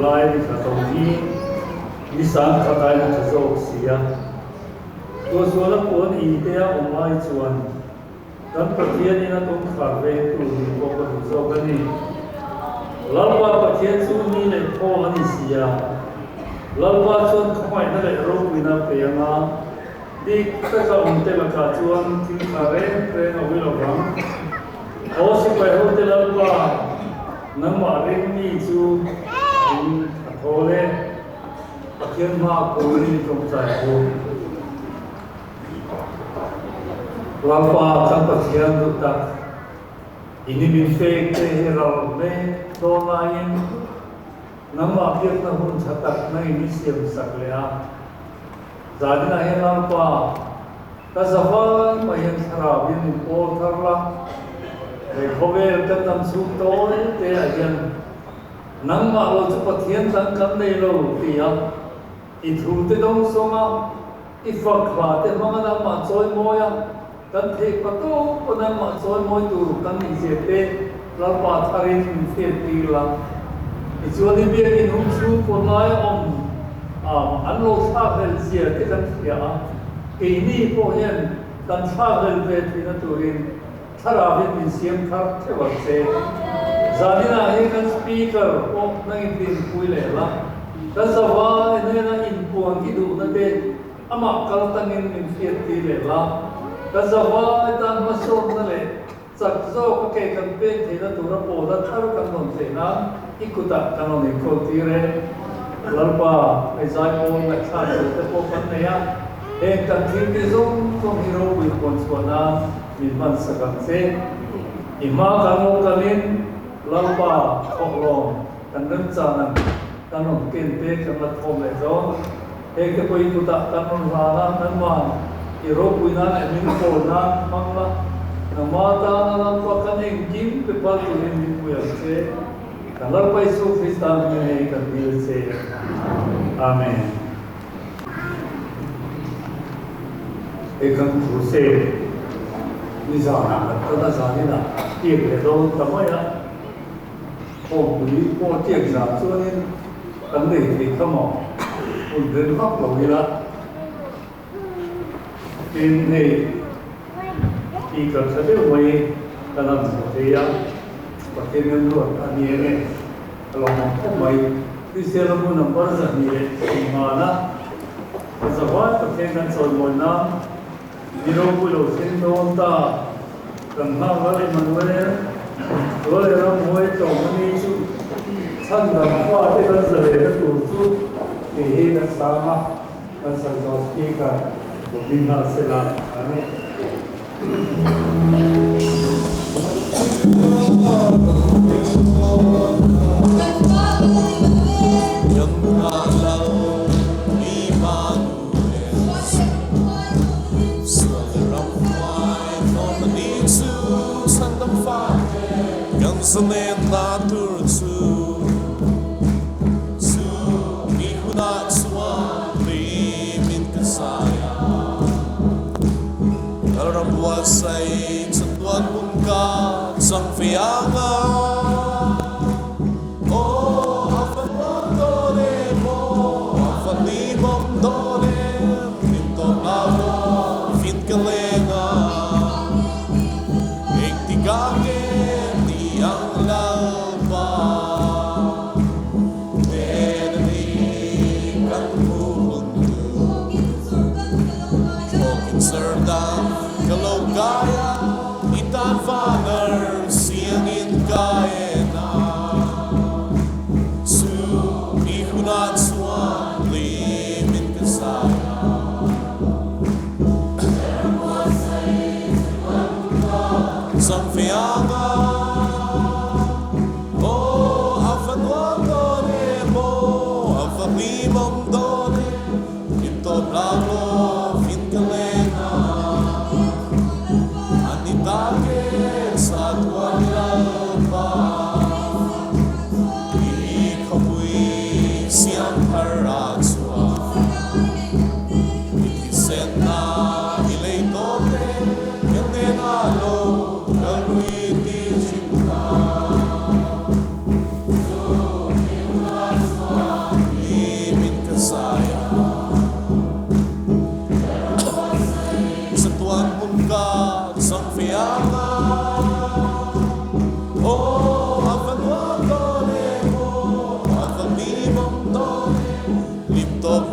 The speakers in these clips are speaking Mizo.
lai ni tla to hi ni 10,000 aiin a tha zawk si a. Tuahsuala puan i te a awm ai chuan kan Pathianin a kawngkhar vengtu nih pawh ka duh zawk a ni. Lalpa Pathian chu ni leh thaw a ni si a, Lalpa chuan khawngaihna leh ropuina a pe ang a, dik taka awm te lakah chuan thil tha reng reng a ui lo vang. Aw sipai hote Lalpa, nangmah ring mi chu in a thawl e. Pathian hma kawiin tawngtai bawk. Lalpa kan Pathian duh tak, i ni min pek te hi ral mek dawn laiin nangmah biakna hun tha tak nangin i siam sak leh a. Zaninah hian Lalpa, ka zavai mai hian thlarauin min pawl thar la, he khawvel kan dam chhung tawi te ah hian Nangmah lo chu Pathian dang kan nei lo, ti a, i thu te dawng sawng a, i fak hla te hmanga nangmah chawi mawi a, kan theih pa tawk pawh nangmah chawi mawi tur kan nih zia te Lalpa tharin min hriat tir la. Tichuan i biakin hung chhung kawn laia awm an lo thlakhlel zia te kan hria a, keini pawh hian kan thlakhlel ve theihna turin Thlarauin min siam thar theuh ang che. Zaninah hian kan Speaker pawh nangin dinpui leh la, kan zavai hnena inpuan i duhna te amah kal tangin min hriattir leh la, kan zavai tan hmasawnna leh chak zawk a ke kan pek theihna tura pawlna thar kan rawn theih nan i kutah kan rawn inkawl tir e. Lalpa, hei zaipawl ngaihthlak tur te pawh kan nei a, heng kan thil te zawng zawng hi ropui puan chhuah nan Min hman sak ang che. I hma kan lo kalin Lalpa thawhlawm kan remchan ang, kan rawn ken te kan la thawm leh dawn. Heng te pawh i kutah kan rawn hlan a, nangman i ropui nan leh min pawl nan hmang la, nangma tana Lalpa kan engkim pe pal turin min pui ang che. Kan Lalpa Isu Krista hming ngei kan dil che. Amen. Hei kan crusade ni zanah kan tan a, zaninah tiak leh dawn ta mai a, khawmpui pawh tiak zan chuanin kan nei thei kha maw, hun ren vak lo ila. Tin, hei speaker tha deuh mai kan han hmu thei a, Pathian remruat a ni enge a lo hmang khawp mai. Kristian ram hun number 250 a ka zavai Pathian kan chawimawi nan mi ropui lo thleng dawn ta kan nghak lal Emmanuel Rual leh ramhuai tlawm a ni chu chhandam fate kan zalehna tur chu tih hi kan sang a kan sak zawh speaker Bobby Nalsela a ni.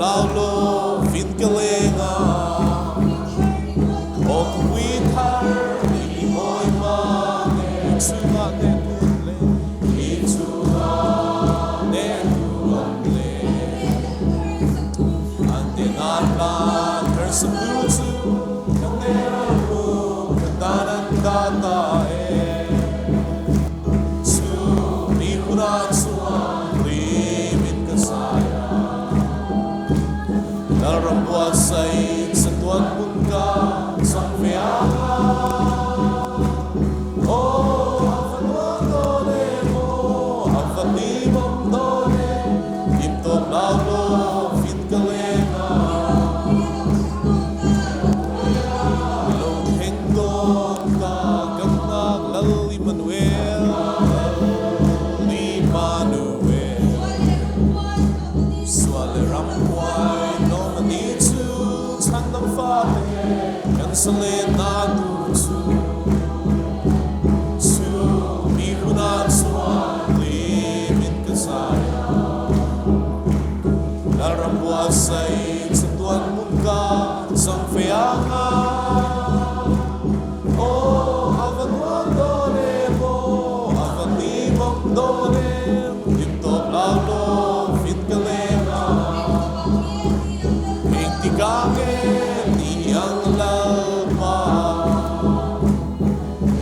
lau lovin ka leng a. Aw khawpui thar i mawi mang e. I chungah hneh tu an leng. I chungah hneh tu an leng. An hnenah hla thar saktu chu ka hnenah ru ka tan an dah ta e. Chu mi hunah chuan hlimin ka zai a. Lalram buatsaih chatuan hmun ka chang ve ang a. Aw, a va nuam dawn em aw, a va hlimawm dawn em, hlim tawp lau lovin ka leng a. Lo thleng dawn ta kan nghak Lal Immanuel, Lal Immanuel. Sual leh ramhuai tlawm a ni chu chhandam fate kan salenna tur chu chu mi hunah chuan hlimin ka zai a. Lalram buatsaih chatuan hmun ka chang ve ang a. Aw, a va nuam dawn em aw, a va hlimawm dawn em, hlim tawp lau lovin ka leng a. Engtikah nge ni ang Lalpa,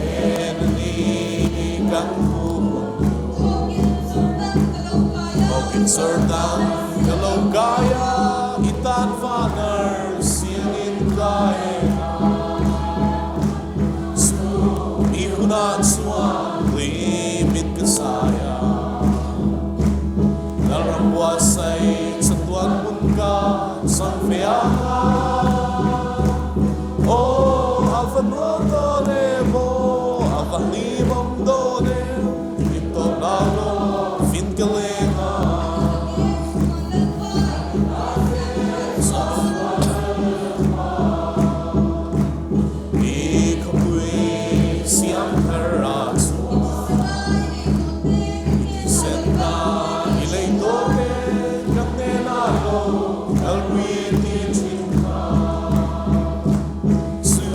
en ni kan hmu hun tur. Thawkin Jordan ka lo kai a, i tan vanar siangin ka en a. Chu mi hunah chuan hlimin ka zai a, Lalram buatsaih chatuan hmun ka chang ve ang a. Aw, a va nuam dawn em aw, a va hlimawm dawn em, hlim tawp lau lovin ka leng a. I khawpui siam thar ah chuan i thisen na i lei tawk e ka hnenah lo kal ri ti thin kha chu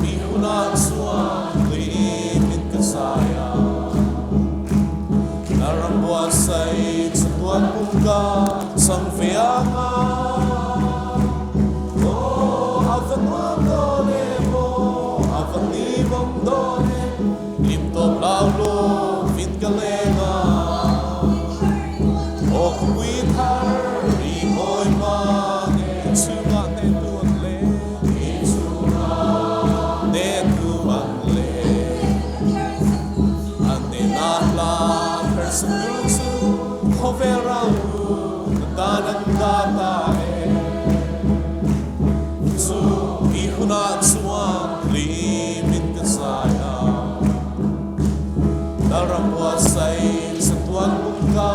mi hunah chuan hlimin ka zai a na ram buatsaih chatuan hmun ka chang ve ang a. Aw, a va nuam dawn em aw, a va hlimawm dawn em, hlim tawp lau lovin ka leng a. Aw khawpui thar ri mawi mang e, i chungah hnehtu an leng, i chungah hnehtu an leng. An hnenah hla thar saktu chu khawvel rau hu. Ka tan an dah ta e. Chu i hunah chuan hlimin ka zai a. Lalram buatsaih chatuan hmun ka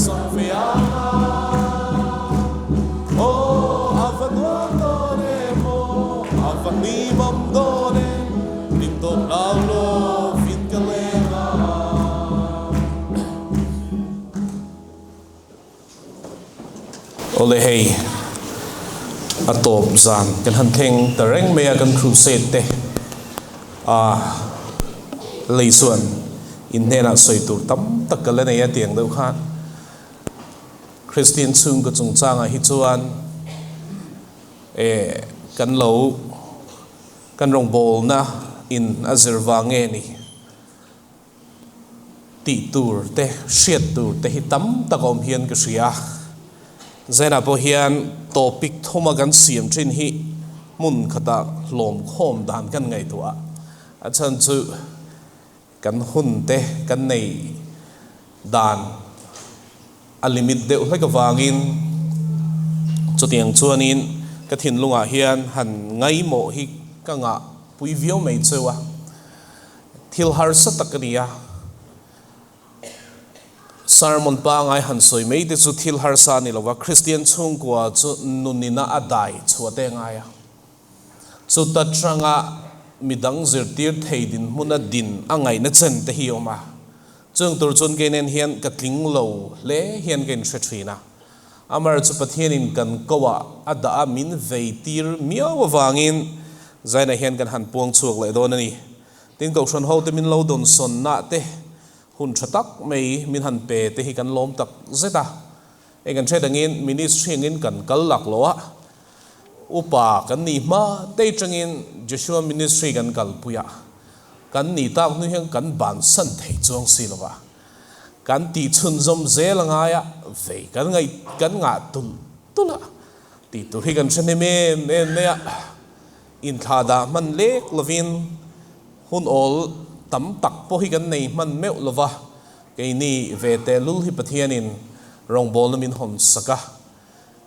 chang ve ang a. Aw, a va nuam dawn em aw, a va hlimawm dawn em, hlim tawp hlau lovin ka leng a. Awle hei, a tawp zan kan han thleng ta reng mai a, kan crusade te a lei chuan in hnenah sawi tur tam tak ka la nei a tiang deuh khan Kristian chhungkaw chungchangah hi chuan eh kan lo kan rawngbawlna in a zir vang nge ni. Tih tur te, hriat tur te hi tam tak awm hian ka hria. Zainah pawh hian topic thuma kan siam thin hi hmun khata hlawm khawm dan kan ngaihtuah a, a chhan chu kan hun te kan nei dan a limit deuh hlek avangin chutiang chuanin ka thinlungah hian han ngaimawh hi ka ngah pui viau mai cheu a. Thil harsa tak a ni a, sermon pangai han sawi mai te chu thil harsa a ni lo va, Kristian chhungkua chu nunina a dai chhuah te ngai a. Chuta tanga midang zirtir thei dinhmuna din a ngaihna chen te hi a awm a. Chung tur chuan kei nen hian ka tling lo hle hian ka inhre thin a. Amar chu Pathianin kan koah a dah a, min vei tir miau avangin Zaina hian kan han puang chhuak leh dawn a ni. Tin, Kohhran hote min lo dawnsawnna te, hun tha tak mai min han pe te hi kan lawm tak zet a. Hei kan hriat angin ministry angin kan kal lak lo a, upa kan nih hma te atangin Joshua ministry kan kalpui a, kan nih tak hnu hian kan bansan thei chuang si lo va, kan tih chhunzawm zel a ngai a, vei kan ngaih kan ngah tulh tulh a, tih tur hi kan hre hnem em em mai a, inthlah dah hman lek lovin hun awl tam tak pawh hi kan nei hman meuh lo va. Keini ve tehlul hi Pathianin rawngbawlna min hawn sak a,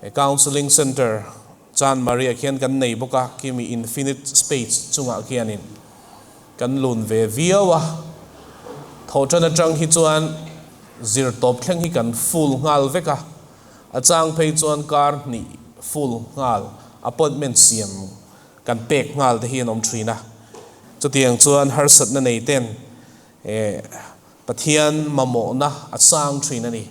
he Counselling Centre Chan Maria khian kan nei bawk a, khimi infinite space chungah khianin kan lun ve viau a, thawhṭan aṭang hi chuan zir tawp thleng hi kan full nghal vek a, a chang phei chuan kar hnih full nghal appointment siam kan pek nghal te hi an awm ṭhin a, chutiang chuan harsatna nei ten E, Pathian mamawhna a sang thin a ni.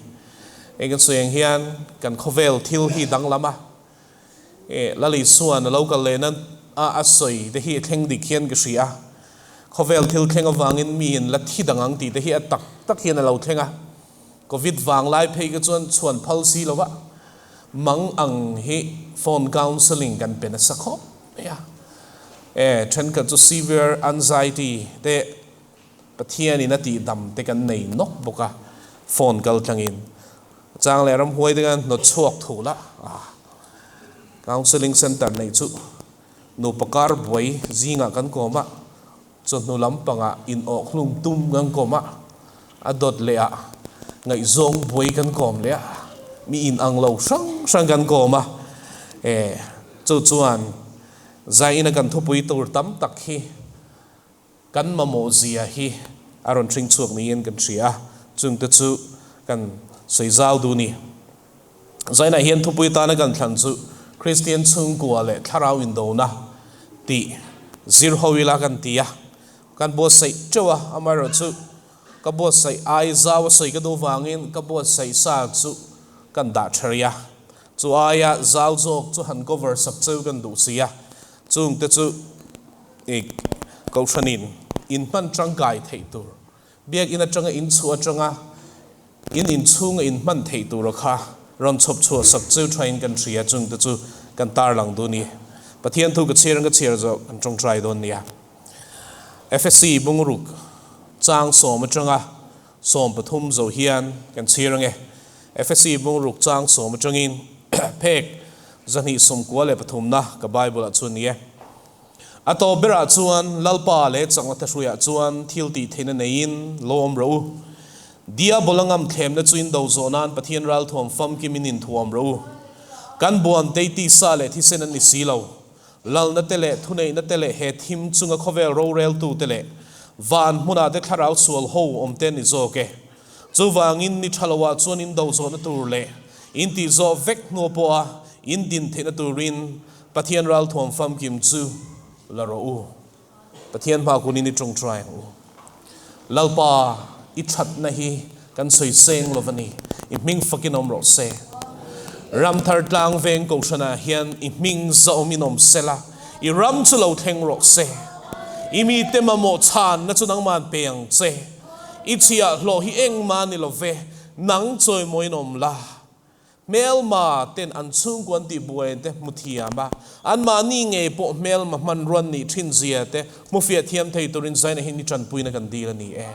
Hei kan sawi ang hian kan khawvel thil hi danglam a. E, Lal Isuan a lo kal lehna a a sawi te hi a thleng dik hian ka hria a. Khawvel thil thleng avangin miin la thi dang ang tih te hi a tak tak hian a lo thleng a. Covid vang lai phei kha chuan chhuan phal si lo va, mang ang hi phone counselling kan pe nasa khawp mai a. E, thenkhat chu severe anxiety te Pathianin a tih dam te kan nei nawk bawk a, phone kal tlangin chang leh ramhuai te khan hnawt chhuak thu la a, counselling centre neih chu nupa kar buai zingah kan kawm a, chawhnu lampangah in awh hlum tum kan kawm a, a dawt leh ah ngaihzawng buai kan kawm leh a, mi in ang lo hrang hrang kan kawm a, e chu chuan zaiin a kan thupui tur tam tak hi Kan mamawh zia hi a rawn hring chhuak niin kan hria a, chungte chu kan sawi zau duh ni. Zainah hian thupui tana kan thlan chu Kristian chhungkua leh thlarau indona tih zir ho ila kan ti a, kan buatsaih teuh a, amaherawhchu ka buatsaih ai zau a sawi ka duh vangin ka buatsaih sa chu kan dah tha rih a, chu aia zau zawk chu han cover sak cheu kan duh si a, chungte chu. Eg. Kohhranin in hman tangkai theih tur, biakinn atanga in chhuah atanga in inchhunga in hman theih tura kha rawn chhawp chhuah sak cheu thain kan hria, chungte chu kan tarlang duh ni. Pathian thu ka chhiar ang ka chhiar zawh kan tawngtai dawn nia. Efesi bungruk chang sawm atanga 13 zo hian kan chhiar ang e. Efesi bungruk chang sawm atangin phek 293 na ka Bible ah chuan ni e. A tawp berah chuan Lalpa leh chakna thahruiah chuan thil tih theihna neiin lawm rawh u. Diabola ngam thlemna chu in do zawh nan Pathian ralthuam famkimin in thuam rawh u. Kan buan tei tisa leh thisen an ni si lo. Lalna te leh thuneihna te leh he thim chunga khawvel roreltu te leh van hmunah te thlarau sual ho awm te an ni zawk e. Chuvangin ni tha loah chuan in do zawhna tur leh in tih zawh vek hnu pawha in din theihna turin Pathian ralthuam famkim chu la rawh u. Pathian hma kunin i tawngtai ang u. Lalpa, i thatna hi kan sawi seng lo va ni. I hming fakin awm rawh se. Ramthar tlang veng kohhranah hian i hming zahawmin awm se la, i ram chu lo thleng rawh se. I mite mamawh chhanna chu nangman pe ang che. I chhiahhlawh hi engmah ni lo ve, nang chawimawiin awm la. Hmelma ten an chhungkua an tihbuai te hmu thiam a, anmahni ngei pawh hmelma hmanruan nih thin zia te hmu fiah thiam thei turin Zaina hian i tanpuina kan dil a ni e.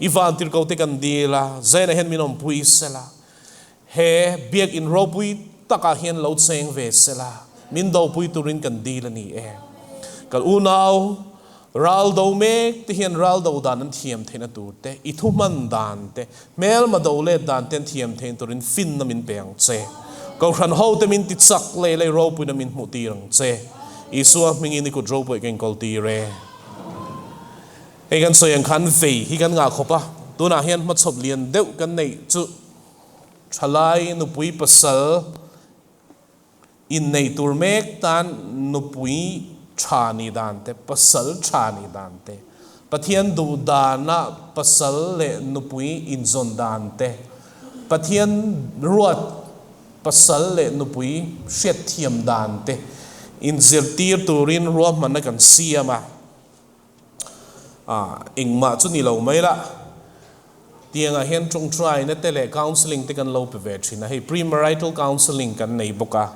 I vantirhko te kan dil a, Zaina hian min awmpui sela, he biakinn ropui takah hian lo cheng ve sela, min dopui turin kan dil a ni e. Kan unau Ral do mek te hian ral do dan an thiam theihna tur te, i thu hman dan te, hmelma do let dan te an thiam theihna turin finna min pe ang che. Kohhran ho te min ti chak leh lei ropuina min hmuh tir ang che. Isua hmingin i kut ropui ka inkawl tir e. Hei kan sawi ang khan vei hi kan ngah khawp a, tunah hian hmachhawp lian deuh kan neih chu thalai nupui pasal, Inneih tur mek tan nupui tha nih dan te, pasal tha nih dan te, Pathian duh dana pasal leh nupui inzawn dan te, Pathian ruat pasal leh nupui hriatthiam dan te inzirtir turin ruahmanna kan siam a, engmah chu ni lo mai la. Tiangah hian tawngtaina te leh counselling te kan lo pe ve thin a, hei pre-marital counselling kan nei bawk a,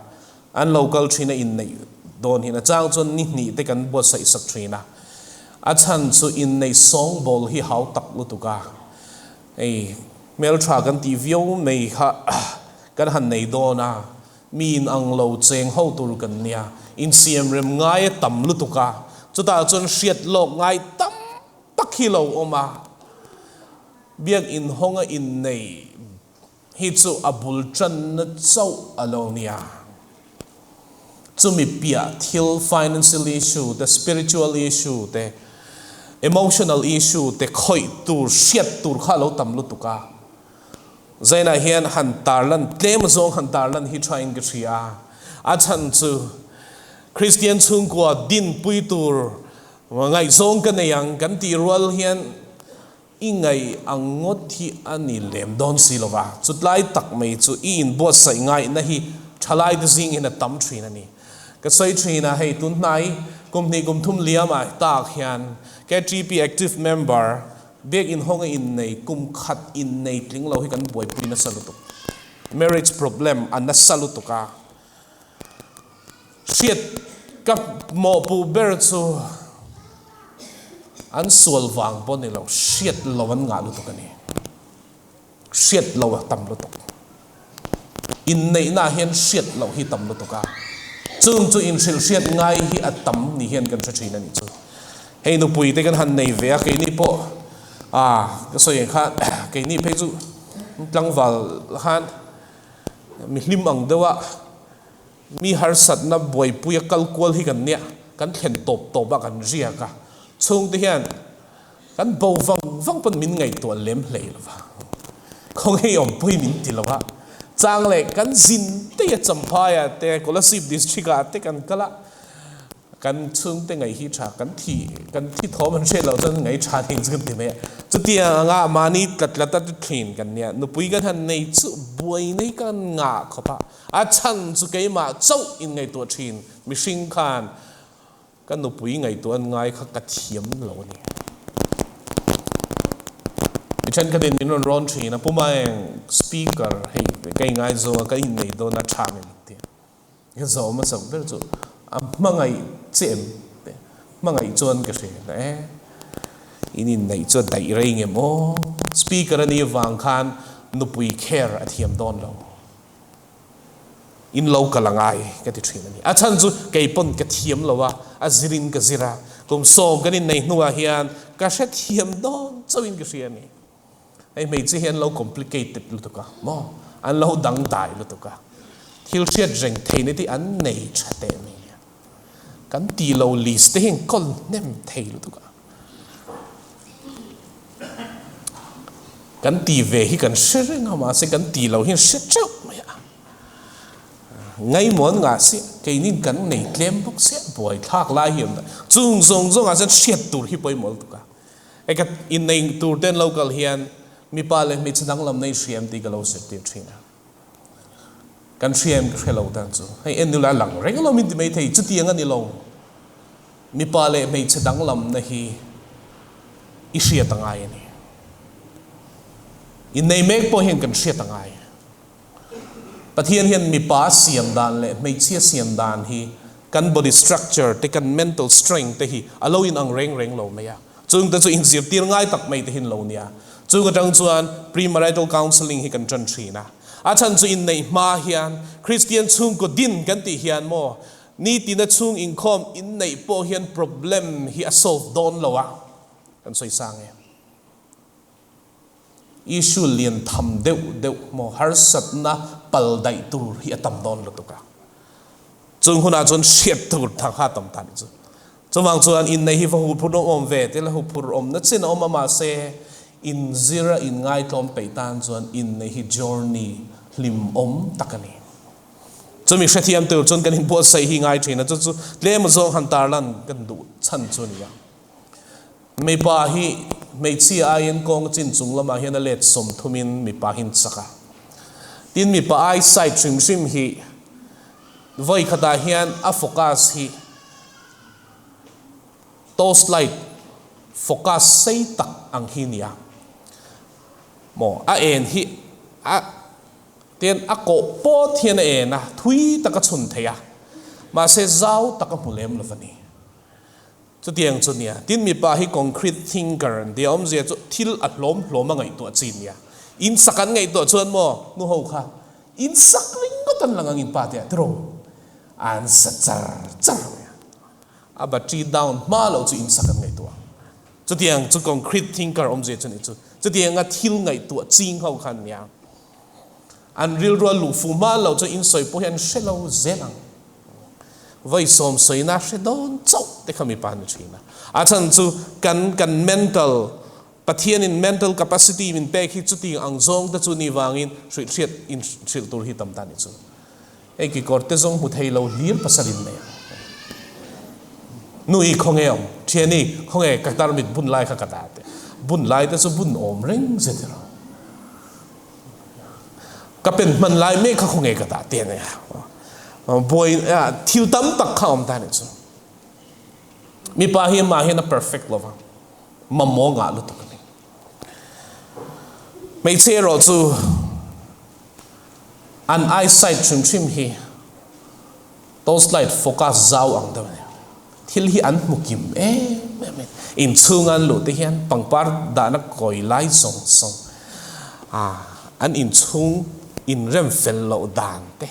an lo kal thin a inneih dawn hin a chang chuan ni hnih te kan buatsaih sak thin a, a chhan chu inneih sawngbawl hi hau tak lutuk a, hei hmeltha kan tih viau mai kha kan han nei dawn a, mi in ang lo cheng ho tur kan nia, insiam rem ngai a tam lutuk a, chutah chuan hriat lawk ngai tam tak hi lo awm a, biak inhawnga inneih hi chu a bul tanna chauh a lo nia. Chumi piah thil financial issue te, spiritual issue te, emotional issue te khawih tur, hriat tur kha a lo tam lutuk a. Zainah hian han tarlan, tlem zawng han tarlan hi thain ka hria a. A chhan chu Kristian chhungkua dinpui tur ngaihzawng ka nei ang kan tih rual hian I ngaih ang ngawt hi a ni lem dawn si lo va, chutlai tak mai chu i inbuatsaih ngaihna hi thalaite zing hian a tam thin a ni. Ka sawi thin a, hei tun hnai kum hnih kum thum liamah tak hian KTP active member biak inhawnga innei kum khat innei tling lo hi kan buaipui nasa lutuk. Marriage problem a nasa lutuk a, Hriat ka mawhpuh ber chu an sual vang pawh ni lo, hriat lo an ngah lutuk a ni. Hriat lo a tam lutuk. Inneihna ah hian hriat loh hi tam lutuk a, chung chu inhrilh hriat ngai hi a tam ni hian kan hre thin a nih chu. Hei nupui te kan han nei ve a, keini pawh ah ka sawi ang khan keini phei chu tlangval khan mi hlim ang deuh a, Mi harsatna buaipui a kal kual hi kan nia, kan thlen tawp tawp a kan riak a, chhungte hian kan bo vang vang pawn min ngaihtuah lem hlei lo va, khawnge awmpui min ti lo a, chang leh kan zin te a Champhai ah te Kolasib district ah te kan kal a, Kan chhungte ngaih hi tha kan thi kan thi thawm an hriat loh chuan ngaih tha thei chu kan ti mai a. Chutiang anga mahni tlat tlat a thin kan nia, nupui kan han nei chu buai nei kan ngah khawp a, a chhan chu keimah chauh in ngaihtuah thin mihring khan ka nupui ngaihtuah an ngai kha ka thiam lo a ni. Mi thenkhatin min rawn rawn thin a, Pu Maeng speaker hei ka ingaizawng a, ka innei dawn a tha ngei tia. Ka zawh hmasak ber chu a hmangaih che em? Hmangaih chuan ka hre ta e. In inneih chu a daih rei nge maw? Speaker a nih avang khan nupui care a thiam dawn lo. In lo kal a ngai ka ti thin a ni. A chhan chu kei pawn ka thiam lo a, a zirin ka zir a. Kum sawm kan inneih hnuah hian ka hrethiam dawn chauhin ka hria a ni. Hei hmeichhe hi an lo complicated lutuk a maw? An lo dangdai lutuk a. Thil hriat reng theihna te hi an nei tha teh mai a. Kan tih lo list te hi an kawl hnem thei lutuk a. Kan tih ve hi kan hre reng a mahse kan tih lo hi an hre teuh mai a. Ngaimawh an ngah siah, keinin kan nei tlem bawk siah buaithlak lai hi a awm ta. Chung zawng zawngah chuan hriat tur hi pawimawh lutuk a. Hei ka innei tur ten lo kal hian mipa leh hmeichhe danglam nei hriam tih ka lo zirtir thin a. Kan hriam ka hre lo tan chu hei en nula lang reng lo min ti mai thei chutiang a ni lo. Mipa leh hmeichhe danglamna hi i hriat a ngai a ni. Innei mek pawh hian kan hriat a ngai. Pathian hian mipa siam dan leh hmeichhia siam dan hi kan body structure te kan mental strength te hi a lo in ang reng reng lo mai a. Chung te chu inzirtir ngai tak mai te hin lo nia. Chung atang chuan premarital counselling hi kan tan thin a. A chhan chu inneih hma hian Kristian chhungkaw din kan tih hian maw nitina chhung inkhawm inneih pawh hian problem hi a solve dawn lo a kan sawi sang e. Issue lian tham deuh deuh maw harsatna pal daih tur hi a tam dawn lutuk a. Chung hunah chuan hriat tur thang kha a tam ta nih chu. Chuvang chuan innei hi va huphur awm awm ve te la huphur awmna chin a awm a mahse inzir a inngaitlawm peih tan chuan innei hi journey hlimawm tak a ni. Chumi hrethiam tur chuan kan inbuatsaih hi ngai thin a, chu chu tlem zawng han tarlan kan duh chhan chu a ni a. Mipa hi hmeichhia aiin kawng chin chung lamah hian a let sawmthumin mipa hi an chak a. Tin mipa eyesight hrim hrim hi vawi khatah hian a focus hi torch light focus sei tak ang hi nia maw a en hi a Tin, a kawh pawt hian a en a, thui tak a chhun thei a, mahse zau tak a hmu lem lo va ni. Chutiang chu nia, tin mipa hi concrete thinker an tia, awmzia chu thil a hlawm hlawm a ngaihtuah chi nia. In sak an ngaihtuah chuan maw, nu ho kha in sak ringawt an lang ang in pa te ah tiraw an sa char char mai a, a battery down hma loh chu in sak an ngaihtuah ang. Chutiang chu concrete thinker awmzia chu ni chu. Chutianga thil ngaihtuah ching ho kha an nia. An rilru a luh fuh hma loh chu in sawi pawh hi an hre lo zel ang. Vawi sawm sawina hre dawn chauh te kha mipa ni thin a. A chhan chu kan kan mental, Pathianin mental capacity min pek hi chuti ang zawng te chu ni vangin hrilh hriat in hrilh tur hi tam ta ni chu. Hei kekawr te zawng hmu thei lo hlir pasal in nei ang. Nu i khawnge awm? Thiani khawnge ka tarmit bun lai kha ka dah teh. Bun lai te chu bun awm reng zet iro. Ka pen hman lai mek kha khawnge ka dah teh ania. Buai thil tam tak kha awm ta nih chu. Mipa hi amah hian a perfect lova. Mamawh ngah lutuk a ni. Hmeichhe erawh chu an eyesight hrim hrim hi torch light focus zau ang deuh a ni. Thil hi an hmu kim em em a ni. Inchhung an luh te hian pangpar dahna kawi lai zawng zawng an inchhung inrem fel loh dan te,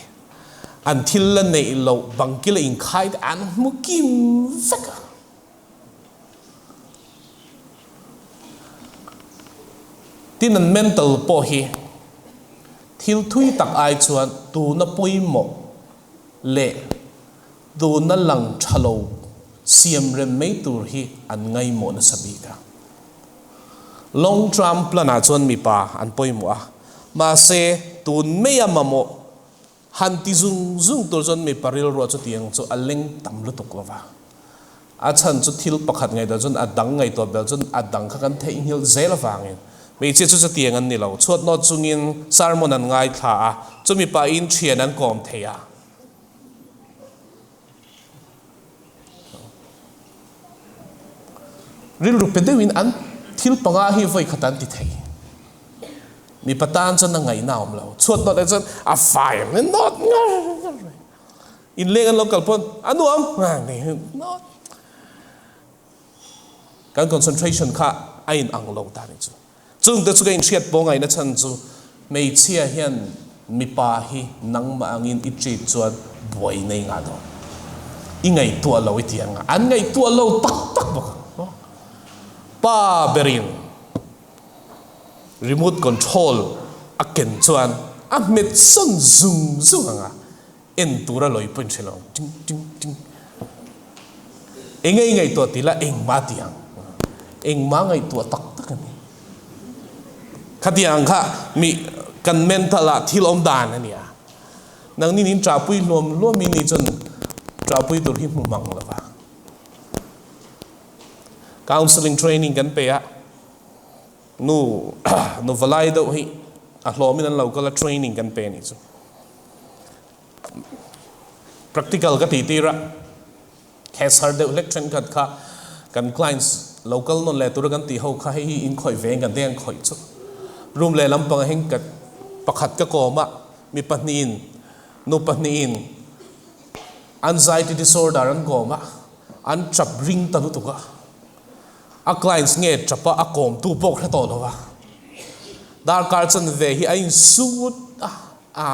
an thil la neih loh bangkil a inkhai te an hmu kim vek a. Tin an mental pawh hi thil thui tak ai chuan tuna pawimawh leh tuna lang tha lo siam rem mai tur hi an ngaimawh nasa bik a. Long term plan ah chuan mipa an pawimawh a, mahse tun maia mamawh Han ti zung zung tur chuan mipa rilruah chutiang chu a leng tam lutuk lo va. A chhan chu thil pakhat ngaihtuah chuan a dang ngaihtuah bel chuan a dang kha kan theihnghilh zel avangin hmeichhia chu chutiang an ni lo. Chhuat nawt chungin sermon an ngaithla a, chumi pahin thian an kawm thei a. Rilru pe deuhin an thil panga hi vawi khat an ti thei. Mipa tan chuan a ngaihna a awm lo. Chhuat nawt ah chuan a fai ang in nawt ngar ngar mai. Inleng an lo kal pawn a nuam nawt. Kan concentration kha a in ang lo ta ni chu. Chungte chu ka inhriat pawh ngaihna chhan chu hmeichhia hian mipa hi nangmah angin i treat chuan buai nei ngah dawn. I ngaihtuah lo i ti ang a, an ngaihtuah lo tak tak bawk ang. Pa berin remote control a ken chuan a hmet sawn zung zung ang a, en tura lawi pawh in hre lo ang, ting ting ting. Enge i ngaihtuah ti la engmah ti ang. Engmah ngaihtuah tak tak a ni. Khatiang kha mi kan mental ah thil awm dan a nia. Nangni nin ṭahpui hluam hluam i ni chuan ṭahpui tur hi hmu mang lo va. Counselling training kan pe a, nu nu valai deuh hi a hlawmin an lo kal a training kan pe a nih chu. Practical ka tih tir a, case har deuh hlek thenkhat kha kan clients lo kal nawn leh tura kan tih ho kha hei hi in khawih ve ang kan tih ang khawih chu. Room leh lampang ah hian ka pakhat ka kawm a, mi pahnihin nu pahnihin anxiety disorder an kawm a, an tap ring ta lutuk a, a clients nge tap a a kawmtu pawh hre tawh lo a, darkar chanve hi a insut a. A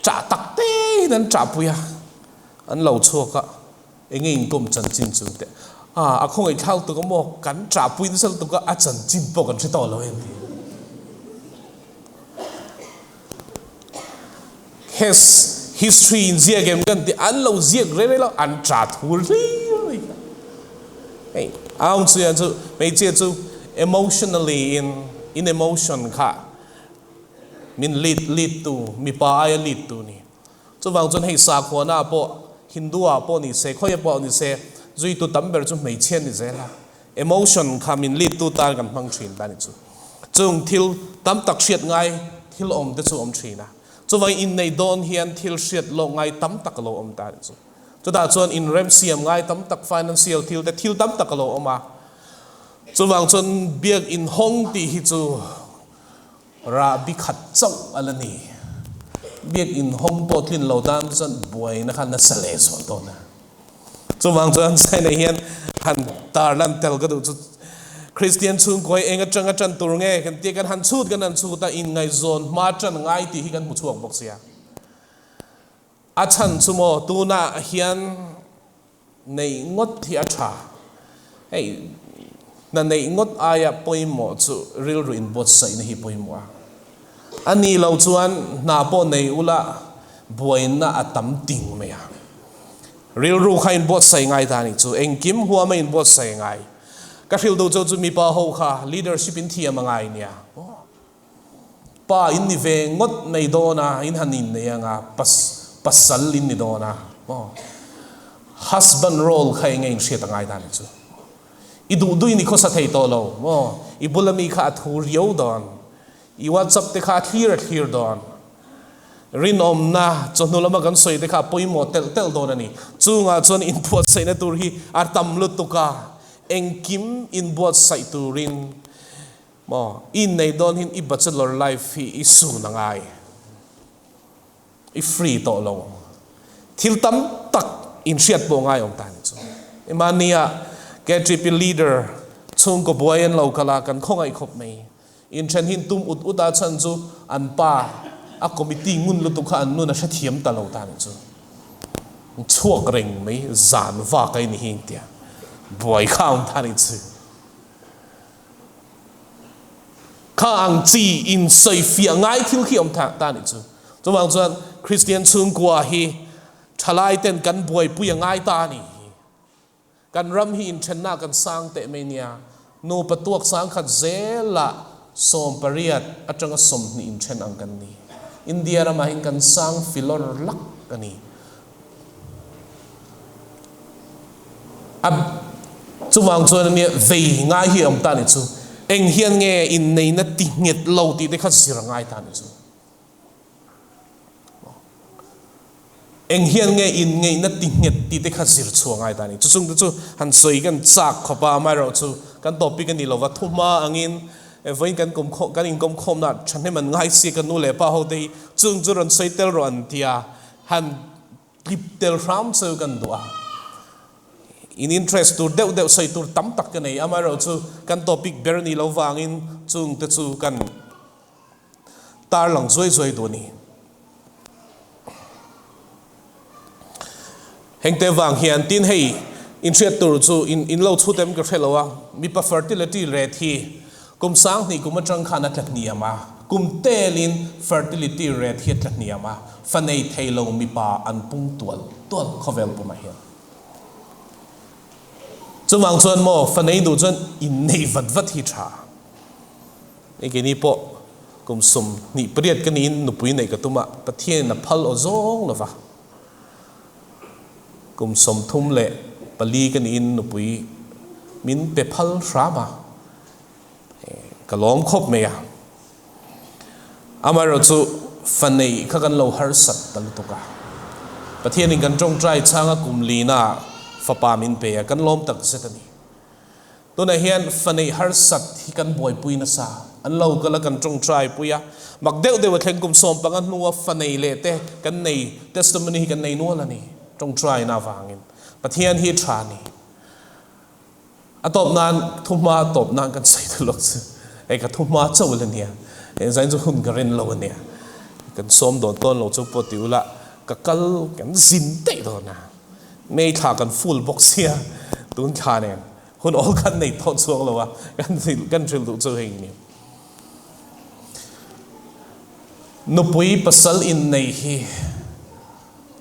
ṭah tak te in an ṭahpui a, an lo chhuak a, enge inkawm chanchin chu teh a, a khawngaih thlak tuk a maw, kan ṭahpui nasa lutuk a, a chanchin pawh kan hre tawh lo em ti. His history in ziak em kan ti, an lo ziak rei rei lo, an ṭah thur hlir mai kha. Hei, aung chu chu hmeichhia chu emotionally in in emotion kha Min lead lead tu, mipa aia lead tu ni. Chuvang chuan hei sakhuana ah pawh, Hindu ah pawh ni se, khawiah pawh ni se, zuitu tam ber chu hmeichhia ni zel a. Emotion kha min lead tu tan kan hmang thin ta ni chu. Chung thil tam tak hriat ngai thil awm te chu awm thin a. Chuvangin inneih dawn hian thil hriat lawk ngai tam tak a lo awm ta a nih chu. Chutah chuan inremsiam ngai tam tak, financial thil te thil tam tak a lo awm a. Chuvang chuan biak inhawng tih hi chu rahbi khat chauh a la ni. Biak inhawng pawh tlin lo tan chuan buaina kha nasa leh zual dawn a. Chuvang chuan China hian han tarlan tel ka duh chu Kristian chhungkawi eng atanga tan tur nge kan tia kan han chhut kan han chhut a inngaihzawn hma tan ngai tih hi kan hmu chhuak bawk sia. A chhan chu maw tunah hian neih ngawt hi a tha. Hei hna neih ngawt aia pawimawh chu rilru inbuatsaihna hi pawimawh a. A nih loh chuan hna pawh nei ula buaina a tam ting mai a. Rilru kha inbuatsaih ngai ta nih chu. Engkim huama inbuatsaih ngai. Ka hrilh duh chauh chu mipa ho kha leadership in thiam a ngai nia. Pa in ni ve ngawt mai dawn a, in han innei anga pas pasal in ni dawn a. Husband role kha enge inhriat a ngai ta nih chu. I duh duh in i khawsa thei tawh lo maw? I bula mi kha a thu riau dawn. I WhatsApp te kha a thlir a thlir dawn. Rinawmna chawhnu lama kan sawi te kha a pawimawh telh telh dawn a ni. Chungah chuan inbuatsaihna tur hi a tam lutuk a, engkim inbuatsaih turin maw i inneih dawn hin i bachelor life hi i sun a ngai. I free tawh lo. Thil tam tak inhriat pawh ngai awm ta ni chu. Mahnia KTP leader chhungkaw buai an lo kal a, kan khawngaih khawp mai. Inthen hin tum ut ut a chhan chu an pa a committee ngun lutuk kha an nun a hrethiam ta lo ta ni chu. Chhuak reng mai zan vak a ini hi engtia buai kha awm ta ni chu. Kha ang chi insawifiah ngai thil khi awm ta nih chu. Chuvang chuan Kristian chhungkua hi thalai ten kan buaipui a ngai ta a nih hi. Kan ram hi inthenna kan sang teh mai nia. Nupa tuak sangkhat zelah 80 atanga 20 inthen ang kan ni. India ramah hian kan sang filawr lak a ni. A chuvang chuan ania vei ngai hi a awm ta ni chu. Eng hian nge inneihna ti nghet lo tih te kha zir a ngai ta ni chu. Eng hian nge inngeihna ti nghet tih te kha zir chhuah ngai ta ni. Chu chung te chu han sawi kan chak khawp a, amaherawhchu kan topic a ni lova thuma angin vawiin kan kawm kan inkawm khawmna thahnem an ngai si ka nu leh pa ho te hi chung chu rawn sawi tel rawh an ti a. Han tlip tel hram chu kan duh a, in interest tur deuh deuh sawi tur tam tak ka nei. Amaherawhchu kan topic ber ni lo vangin chung te chu kan tarlang zuai zuai duh a ni. Hengte vang hian tin hei inhriat tur chu in in lo chhut em ka hre lo a, mipa fertility rate hi kum 2000 kum atang khan a tla hniam a, kum telin fertility rate hi a tla hniam a, fa nei thei lo mipa an pung tual tual khawvel pumah hian. Chuvang chuan maw fa nei duh chuan innei vat vat hi tha. Hei keini pawh kum 28 ka niin nupui neih ka tum a, Pathianin a phal aw zawng lo va. Kum 34 ka niin nupui min pe phal hram a, ka lawm khawp mai a. Amaherawhchu fa neih kha kan lo harsat ta lutuk a. Pathianin kan tawngtai chhanga kum lina fapa min pe a, kan lawm takzet a ni. Tunah hian fa neih harsat hi kan buaipui nasa. An lo kal a kan tawngtai pui a. Mak deuh deuh a thleng kum 15 hnua fa nei leh te kan nei testimony hi kan nei nual a ni. Tawngtaina avangin Pathian hi tha a ni. A tawp nan thuhma tawp nan kan sawi ta lawk chu. Hei ka thuhma chauh la nia. Hei zain chu hun ka rin lo a nia. Kan sawm dawn tawn lo chu pawh ti ula ka kal kan zin daih dawn a. May thla kan full bawk sia tun thla nen hun awl kan nei tawh chuang lo a kan hrilh duh chu hei ni. Nupui pasal innei hi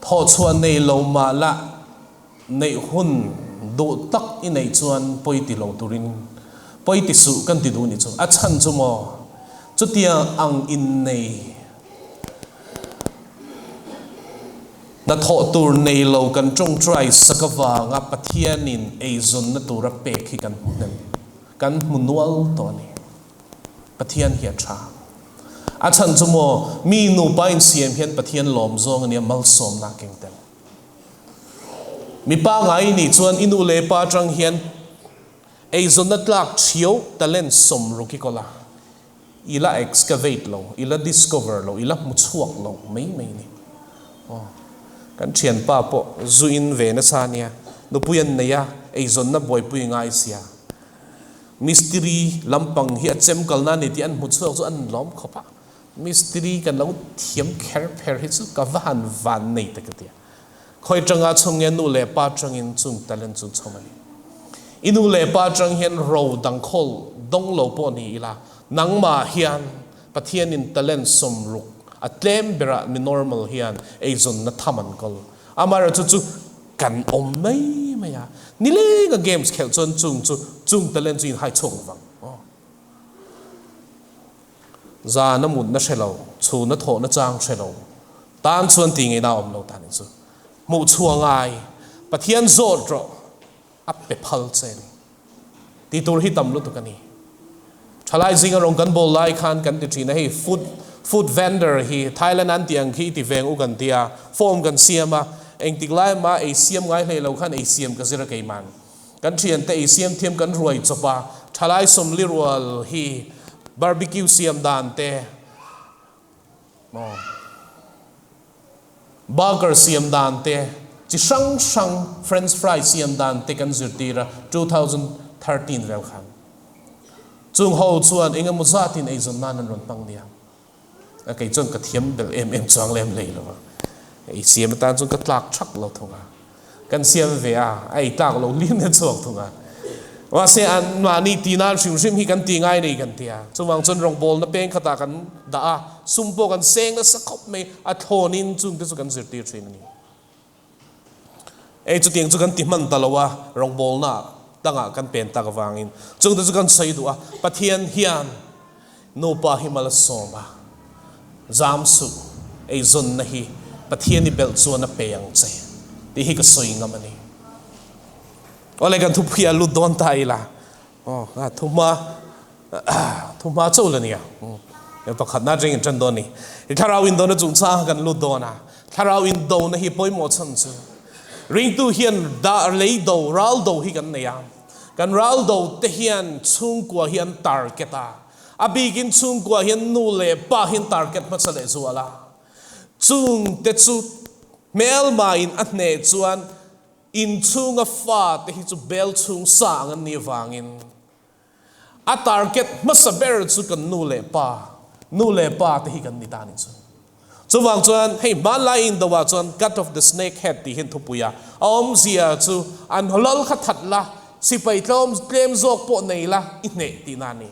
thawhchhuah nei lo mah la neih hun duh tak i neih chuan pawi ti lo turin pawi ti suh kan ti duh ni chu. A chhan chu maw chutiang ang innei Hnathawh tur nei lo kan tawngtai sak avanga Pathianin eizawnna tura pek hi kan hmu hnem, kan hmu nual tawh a ni. Pathian hi a tha. A chhan chu maw mi nupa insiam hian Pathian lawm zawng a nia malsawmna a keng tel. Mi pangai nih chuan i nu leh pa atang hian eizawnna tlak thiau talent 60 i kawl a, i la excavate lo, i la discover lo, i la hmu chhuak lo mai mai ni. Aw, kan thianpa pawh zu in ve nasa a nia, nupui an nei a, eizawnna buaipui ngai sia. Mistiri lampang hi a chem kalna a ni tih an hmu chhuak chu an lawm khawp a, mistiri kan lo thiam kher pher hi chu ka va han van nei ta ka ti a. Khawi tanga chhung nge nu leh pa tangin chung talent chu chhawm a ni. I nu leh pa tang hian ro dang khawl dawng lo pawh ni ila, nangmah hian Pathianin talent 60 a tlem berah mi normal hian eizawnna tham an kawl. Amaherawhchu chu kan awm mai mai a, nilenga games khelh chuan chung chu chung talent chu inhai chhuak lovang. Aw. Zan a mutna hre lo, chhun a thawhna chang hre lo, tan chuan ti ngeina a awm lo ta nih chu. Hmuh chhuah ngai, Pathian zawt rawh, a pe phal che ni. Ti tur hi tam lutuk a ni. Thalai zinga rawng kan bawl lai khan kan ti thin a, hei food food vendor hi Thailand an tih ang khi i ti veng u kan ti a, form kan siam a, engtik lai mah ei siam ngai hlei lo khan ei siam ka zir a keiman. Kan thiante ei siam thiam kan ruai chawp a, thalai 40 rual hi barbecue siam dan te, maw burger siam dan te, chi hrang hrang french fry siam dan te kan zirtir a 2013 vel khan. Chung ho chuan engemaw zatin eizawn nan an rawn hmang nia. A kei chuan ka thiam bel em em chuang lem hlei lo va, ei siam atan chuan ka tlak thak lo thung a, kan siam ve a, a ei tlak lo lian a chhuak thung a. Mahse an mahni ti nan hrim hrim hi kan ti ngai nei kan ti a, chuvang chuan rawngbawlna peng khatah kan dah a, sum pawh kan seng nasa khawp mai, a thlawnin chungte chu kan zirtir thin a ni. Ei chutiang chu kan ti hman ta lo a, rawngbawlna dangah kan pen tak avangin chungte chu kan sawi duh a, Pathian hian nupa hi mal a sawm a, zam suh, eizawnna hi Pathian i belh chuan a pe ang che tih hi ka sawi ngam a ni. Awle kan thupui a lut dawn ta ila, aw thuhma thuhma chauh la nia. Pakhatna atangin tan dawn a ni. I thlarau indona chungchang kan lut dawn a, thlarau indona hi pawimawh chhan chu ringtu hian dar lei do, ral do hi kan nei a. Kan ral do te hian chhungkua hi an target a, a bikin chhungkua hian nu leh pa hi an target hmasa leh zual a. Chung te chu hmelmain a hneh chuan inchhunga fa te hi chu bel chhung sa ang an nih avangin A target hmasa ber chu kan nu leh pa, nu leh pa te hi kan ni ta nih chu. Chuvang chuan hei hmanlai in do ah chuan cut off the snake head tih hian thupui a, a awmzia chu an lal kha that la, sipai tlawm tlem zawk pawh nei la i hneh tihna a ni.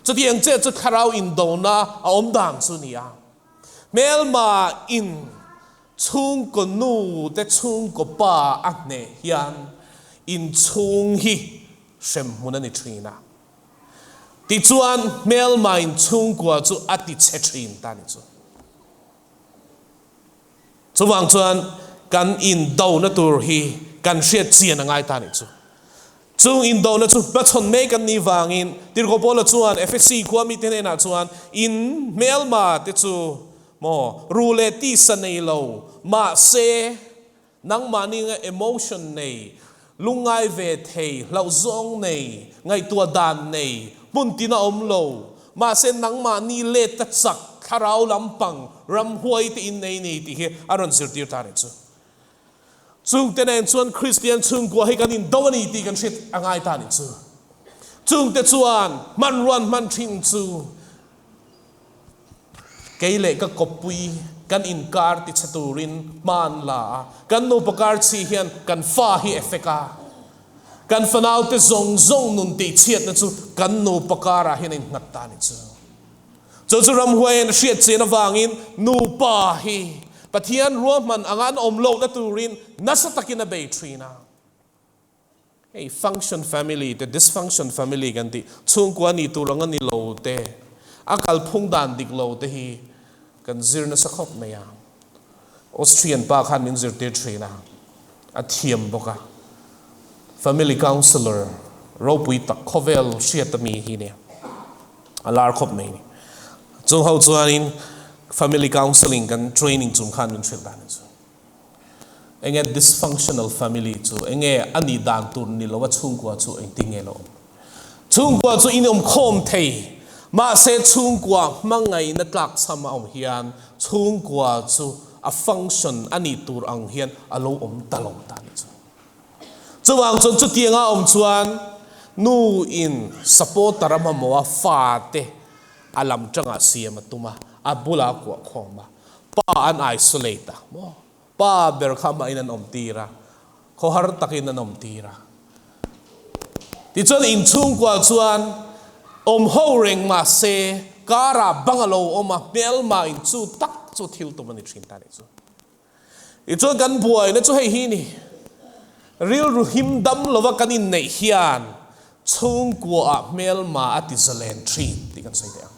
Chutiang chiah chu thlarau indona a awm dan chu ni a. Hmelma in chhungkaw nu te chhungkaw pa a hneh hian inchhung hi hrem hmun a ni thin a. Tichuan, hmelmain chhungkua chu a ti chhe thin ta ni chu. Chuvang chuan kan indona tur hi kan hriat chian a ngai ta ni chu. Chung indona chu hmachhawn mek an nih vangin Tirhkoh Paula chuan Efesi khua mite hnenah chuan in hmelma te chu maw ru leh tisa nei lo mahse Nangmahni nga emotion nei, lungngai ve thei, hlauhzawng nei, ngaihtuah dan nei, hmun tina awm lo, mahse nangmahni let ta chak, thlarau lampang, ramhuai te in nei ni tih hi a rawn zirtir ta reng chu. Chungte nen chuan Kristian chhungkua hi kan indo a ni tih kan hriat a ngai ta nih chu. Chungte chuan hmanruan hman thin chu Kei leh ka kawppui kan inkar tichhe turin hma an la a, kan nupa kar chhi hian kan fa hi effect a, kan fanaute zawng zawng nun tihchhiatna chu kan nupa karah hian a innghat ta a ni chu. Chu chu ramhuaiin a hriat chian avangin nupa hi Pathian ruahman anga an awm lohna turin nasa takin a bei thin a. Hei function family te, dysfunction family kan tih, chhungkua nih tur ang a ni lo te, a kalphung dan dik lo te hi kan zir nasa khawp mai a. Austrian pa khan min zirtir thin a, a thiam bawk a. Family counsellor ropui tak khawvel hriat a mi hi nia, a lar khawp mai ni. Chung ho chuanin family counselling kan training chung khan min hrilh dan chu. Enge dysfunctional family chu enge a nih dan tur ni lo a chhungkua chu engtin nge lo awm. Chhungkua chu in awm khawm thei mahse chhungkua hmangaihna tlak chham a awm hian chhungkua chu a function a nih tur ang hian a lo awm ta lo ta ni chu. Chuvang chuan chutianga awm chuan nu in supporter a mamawh a fate a lam tangah siam a tum a, a bulah a kuah khawm a, pa an isolate a maw? Pa ber kha amahin an awm tir a, khawhar takin an awm tir a. Tichuan inchhungkua chuan awm ho reng mah se karah bang a lo awm a, hmelma in chu tak chu thil tum a ni thin ta nih chu. Tichuan kan buaina chu hei hi ni, rilru him dam lova kan inneih hian chhungkuaah hmelma a ti zalen thin tih kan sawi teh ang.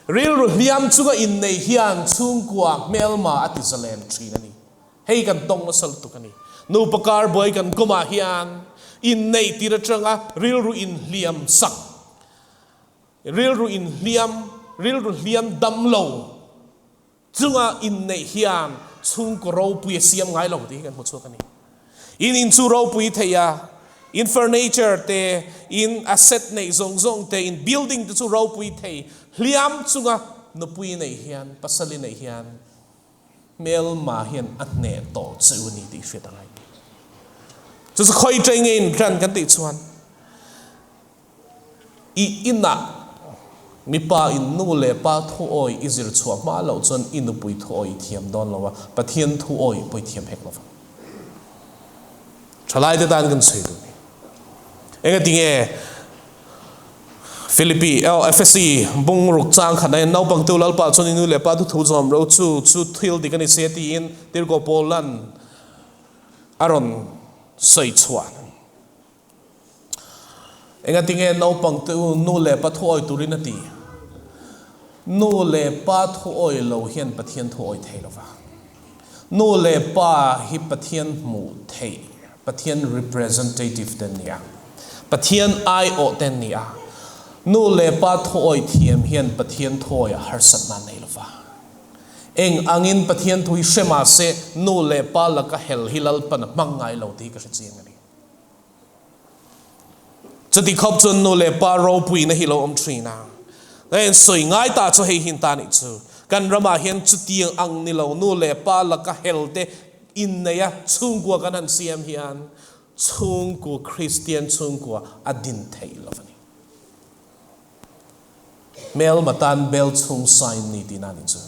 Rilru hliam chunga inneih hian chhungkuaah hmelma a ti zalen thin a ni. Hei kan tawng nasa lutuk a ni. Nupa kar buai kan kawmah hian inneih tir atanga rilru inhliam sak, rilru inhliam, rilru hliam dam lo, Chunga inneih hian chhungkaw ropui a siam ngai lo tih hi kan hmu chhuak a ni. In in chu ropui thei a, in furniture te, in asset neih zawng zawng te, in building te chu ropui thei. Hliam chunga nupui neih hian, pasali neih hian hmelma hian a hneh tawh che u a ni tih hriat a ngai. Chu chu khawi ṭei nge in ran kan tih chuan I inah mipa in nu leh pa thuawi i zir chhuah hma loh chuan i nupui thuawi i thiam dawn lo a, Pathian thuawi pawh i thiam hek lo vang. Thalaite tan kan sawi duh ni. Engatinge Philippi, oh, Ephesi bung ruk chang khat ain naupang tu Lalpa chuan i nu leh pa thu thu zawm ro chu chu thil dik a ni se tiin Tirhkoh Paulan a rawn sawi chhuah. Engatinge naupang te u nu leh pa thu awi turin a ti? Nu leh pa thu awi lo hian Pathian thu awi thei lova. Nu leh pa hi Pathian hmuh theih, Pathian representative te an ni a. Pathian aiawh te an ni a. Nu leh pa thu awi thiam hian Pathian thu awi a harsatna an nei lova. Eng angin Pathian thu hi hre mahse nu leh pa laka hel hi Lalpan a hmang ngai lo tih hi ka hre chiang a ni. Chuti khawp chuan nu leh pa ropuina hi lo awm thin a. Heng sawi ngai ta chu hei hin ta nih chu. Kan ramah hian chutiang ang ni lo nu leh pa laka hel te innei a chhungkua kan han siam hian chhungkua Kristian chhungkua a din theih lo a ni. Hmelma tan bel chhung sign ni tihna nih chu.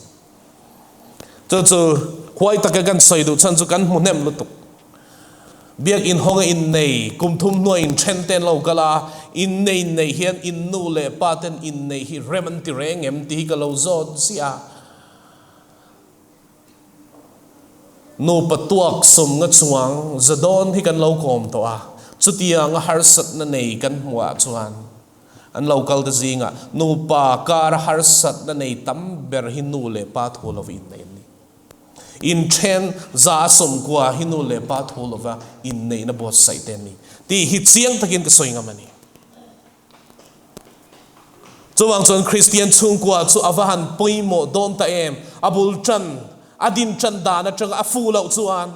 Chu chu huai taka kan sawi duh chhan chu kan hmu hnem lutuk. Biak in hawnga innei, kum thum hnuah inthen te an lo kal a, innei innei hian in nu leh pa ten innei hi rem an ti reng em tih hi ka lo zawt ziah a. Nupa tuak sawmnga chuang zadawn hi kan lo kawm tawh a, chutianga harsatna nei kan hmuh ah chuan An lo kal te zingah nupa kara harsatna nei tam ber hi nu leh pa thu lova inneih an ni. Inthen za a sawmkua hi nu leh pa thu lova inneihna buatsaih te an ni tih hi chiang takin ka sawi ngam a ni. Chuvang chuan Kristian chhungkua chu a va han pawimawh dawn ta em? A bul tan, a din tan dan atanga a fuh loh chuan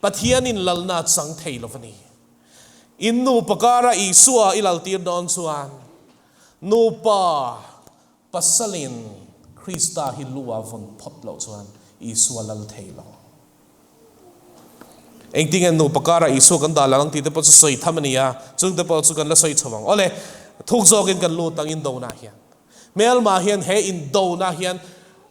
Pathianin lalna a chang thei lo va ni. In nupa kara Isua i laltir dawn chuan nupa pasalin Krista hi lu a vawn phawt loh chuan Isua lal thei lo. Engtinge nupa kara Isua kan dah lang ang tih te pawh chu sawi tham a ni a, chung te pawh chu kan la sawi chho ang. Awle, thuk zawkin kan lut ang indona hian. Hmelma hian he indona hian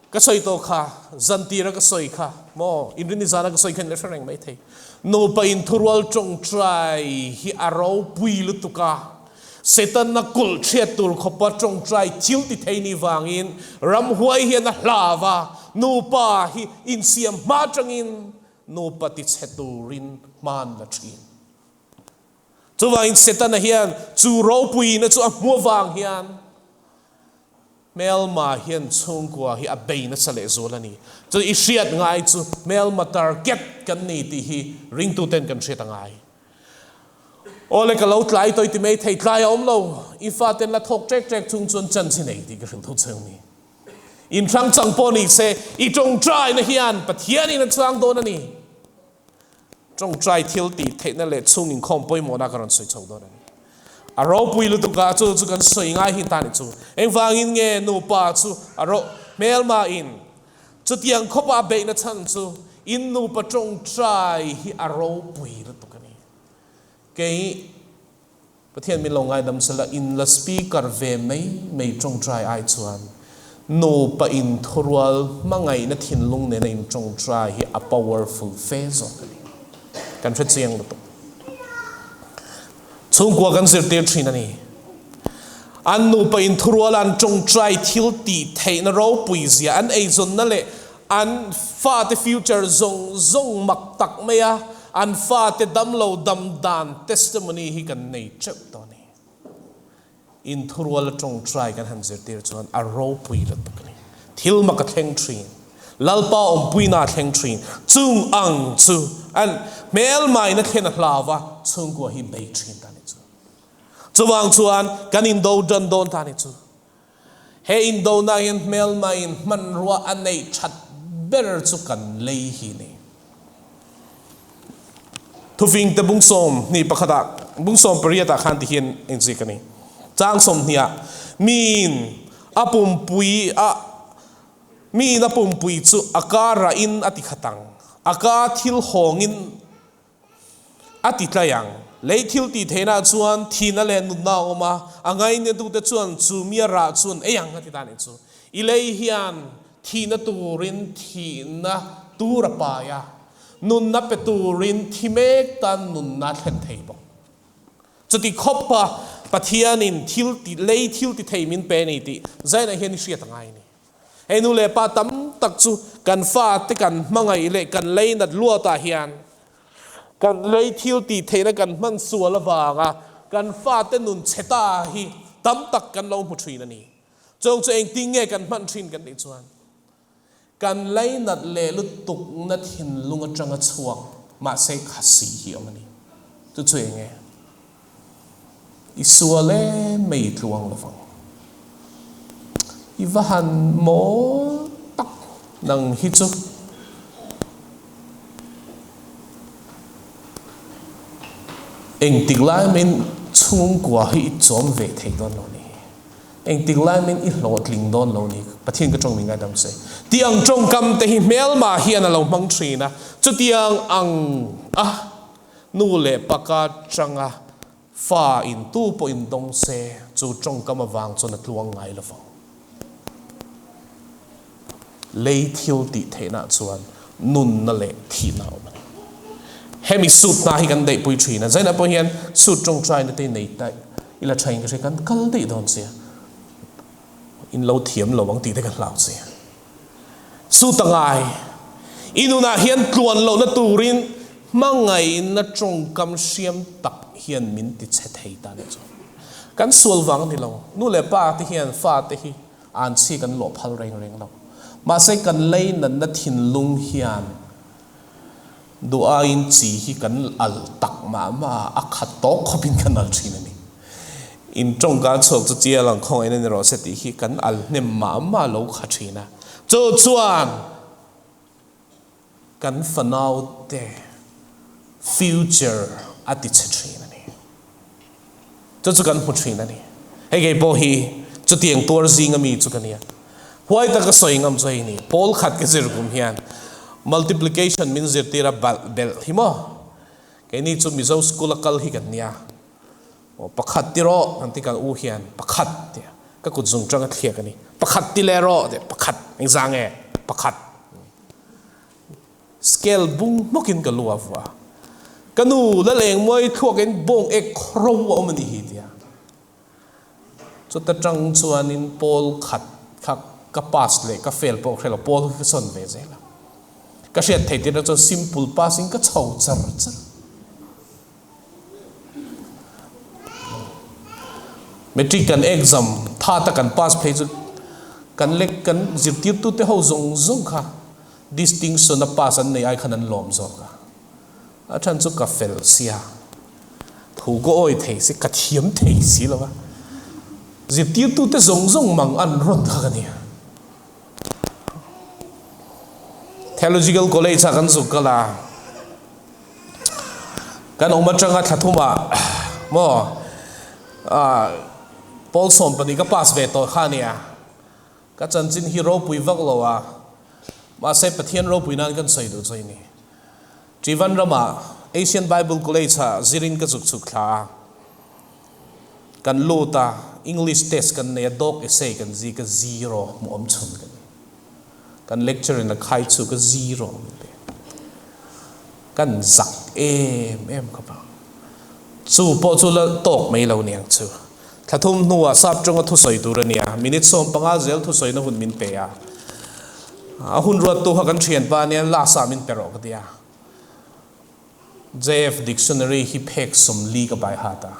ka sawi tawh kha, zantira ka sawi kha maw, inrin nizana ka sawi kha in la hre reng mai thei. Nupa inthurual tawngtai hi a ropui lutuk a, Setana kulh chhiat tur khawpa tawngtai thil ti thei ni vangin ramhuai hian a hlau a, nupa hi insiam hma atangin nupa ti chhe turin hman la thin. Chuvangin Setana hian chu ropuina chu a hmu avang hian hmelma hian chhungkua hi a bei nasa lehzual a ni. Chu i hriat ngai chu hmelma target kan ni tih hi ringtuten kan hriat a ngai. Awle ka lo tlai tawh i ti mai thei, tlai a awm lo, i faten la thawk ṭek ṭek chung chuan chance i nei tih ka hrilh tho cheu ni. In hrang chang pawh ni se, i ṭawngṭaina hian Pathianin a chang dawn a ni. Ṭawngṭai thil tih theihna leh chhung inkhawm pawimawhna ka rawn sawi chho dawn a ni. A ropui lutuk a, chu chu kan sawi ngai hi ta ni chu. Engvangin nge nupa chu a ro hmelma in chutiang khawpa a beihna chhan chu in nupa ṭawngṭai hi a ropui lutuk a ni. Kei Pathian min lo ngaidam sela in la speaker ve mai mai ṭawngṭai ai chuan nupa in thurual hmangaihna thinlung nena in ṭawngṭai hi a powerful fe zawk a ni. Kan hre chiang lutuk. Chhungkua kan zirtir ṭhin a ni. An nupa in thurual an ṭawngṭai thil tih theihna ropui zia an eizawnna leh An fate future zawng zawng mak tak mai a, an fate damlo dam dan testimony hi kan nei teuh tawh a ni. Inthurual atawng try kan han zirtir chuan a ropui lutuk a ni. Thil mak a thleng thin. Lalpa awmpuina a thleng thin. Chung ang chu an hmelmaina thlen a hlau a, chhungkua hi bei thin ta ni chu. Chuvang chuan kan indo dan dawn ta ni chu. He indona hian hmelmain hmanrua a neih that ber chu kan lei hi ni. Thufingte bung 21 ah, bung 18 ah khan ti hian engzik a ni. Chang 20 ah, miin a pumpui a miin a pumpui chu a ka rahin a ti khat ang, a ka thil hawngin A ti tlai ang. Lei thil tih theihna chuan thihna leh nutna a awm a, a ngainetute chuan chu mi a rah chuan ei ang a ti ta nih chu. I lei hian thihna turin thihna tur a pai a, nunna pe turin thi mek tan nunna a thlen thei bawk. Chuti khawpa Pathianin thil ti lei thil ti thei min pe a ni tih zainah hian i hriat a ngai a ni. Hei nu leh pa tam tak chu kan fate kan hmangaih leh kan leinat luatah hian kan lei thil tih theihna kan hman sual avanga kan fate nun chhe ta hi tam tak kan lo hmu thin a ni. Chung chu engtin nge kan hman thin kan tih chuan kan leinat leh lutukna thinlung atanga chhuak mahse khasi hi awm a ni. Chu chu eng nge? I sual e mei tluang lovang. I va han mawl tak nang hi chu. Engtik lai min chhungkua hi i chawm ve thei dawn lo ni. Engtik lai min i hlawhtling dawn lo ni. Pathian ka tawng min ngaidam se. Tiang tawngkam te hi hmelma hian a lo hmang thin a. Chutiang ang a. Nu leh pa ka changa fa in tu pawh in dawng se chu tawngkam avang chuan a tluang ngai lo vang. Lei thil tih theihna chuan nunna leh thihna a awm a ni. Hemi suit hna hi kan daihpui thin a, zainah pawh hian suit tawngtaina te nei ta ila thain ka hria, kan kal daih dawn sia, in lo thiam lo ang tih te ka hlau sia. Suit a ngai. I nunah hian tluan lohna turin hmangaihna tawngkam hriam tak hian min ti chhe thei ta nih chu. Kan sual vang a ni lo. Nu leh pa te hian fa te hi an chhi kan lawh phal reng reng lo. Mahse kan lei natna thinlung hian duh aiin chi hi kan al tak mah mah a, a khat tawk khawpin kan al thin a ni. In tawngka chhuak chu chial ang khawngaihna ni rawh se tih hi kan al hnem mah mah lo kha thin a. Chu chuan kan fanaute future a ti chhe thin a ni. Chu chu kan hmu thin a ni. Hei kei pawh hi chutiang tuar zinga mi chu ka nia. Huai taka sawi ngam chu hei ni. Pawl khat ka zir kum hian multiplication min zirtir a balh belh hi maw. Keini chu Mizo school a kal hi kan nia. Aw pakhat ti rawh kan ti kan u hian pakhat tia ka kut zung tang a thliak a ni. Pakhat ti leh rawh tia pakhat engzah nge pakhat. Scale bung hmawkin ka lu a vua. Ka nu la leng mawi thluakin bawng ek ro a awm a ni hi tia. Chuta tang chuanin pawl khat kha ka pass leh ka fail pawh ka hre lo, pawl kha ka sawn ve zel a. Ka hriat theih tirh chuan simple pass in ka chho char char. Matric kan exam tha ta kan pass phei chu kan lek kan zirtirtute ho zawng zawng kha Distinction a pass an nei ai khan an lawm zawk a, a chhan chu ka fel sia. Thu ka awi thei si, ka thiam thei si lo va. Zirtirtute zawng zawng mang an rawn kha ka nia. Theological College ah kan zuk kal a, kan awm atanga thla thumah maw pawl 12 ka pass ve tawh kha nia. Ka chanchin hi ropui vak lo a, mahse Pathian ropui nan kan sawi duh chu a ni. Ṭivan ramah Asian Bible College ah zirin ka zuk chhuk thla a, kan lut a, English test kan nei a, dog essay kan zik a, zero hmuh awm chhun ka ni. Kan lecture in a khai chhuk a, zero min pe. Kan zak em em khawp ang. Chu pawh chu la tawk mai lo niang chu. Thla thum hnuah sap tawnga thusawi tur a nia, minute 15 zel thusawina hun min pe a. A hun ruattu kha kan thianpa ania last ah min pe rawh ka ti a. JF Dictionary hi phek 40 ka bai hat a.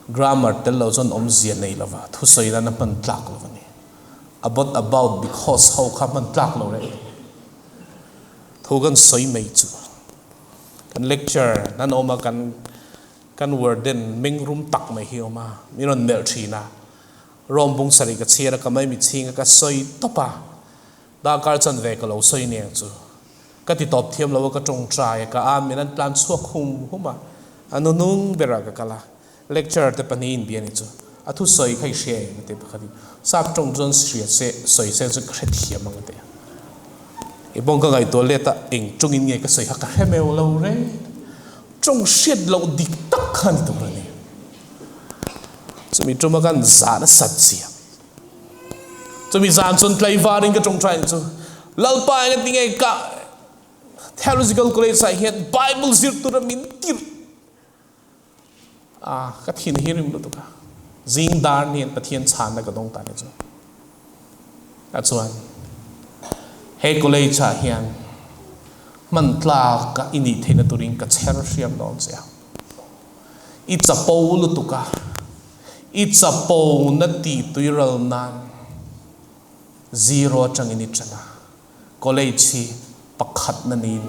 Grammar tel lo chuan awmzia nei lova, thusawi nana hman tlak lo a ni. About, about, because ho kha hman tlak lo reng a ni. Thu kan sawi mai chu kan lecture nan awm a, kan Kan warden mengrum tak mai hi a awm a, min rawn melh thin a, Rome bung sarih ka chhiar a, ka mai mitchhing a, ka sawi tawp a, darkar chanve ka lo sawi aniang chu. Ka ti tawp thiam lo a, ka tawngtai a, ka amen an tlan chhuak hum hum a, a nunung berah ka kal a, lecturer te pahnih in bia ni chu, a thusawi kha i hria em a ti pakhat in, sap tawng chuan hria se, sawi se chu ka hrethiam ang a ti a. I bawng ka ngaihtuah let a, eng tawngin nge ka sawi kha ka hre meuh lo reng. Tawng hriat loh dik tak kha ni tur a ni. Chumi tuma kan zan a sat zia. Chumi zan chuan tlaivarin ka tawngtai ang chu. Lalpa eng ati nge ka Theological College ah hian Bible zir tura min tirh a, ka thin hi rim lutuk a. Zing dar ni hian Pathian chhanna ka dawng ta ni chu. A chuan he college ah hian hman tlak a i nih theihna turin ka chher hriam dawn che a. I chapo lutuk a, i chapo na tih tuiral nan zero atangin i ṭan a. College hi pakhat na niin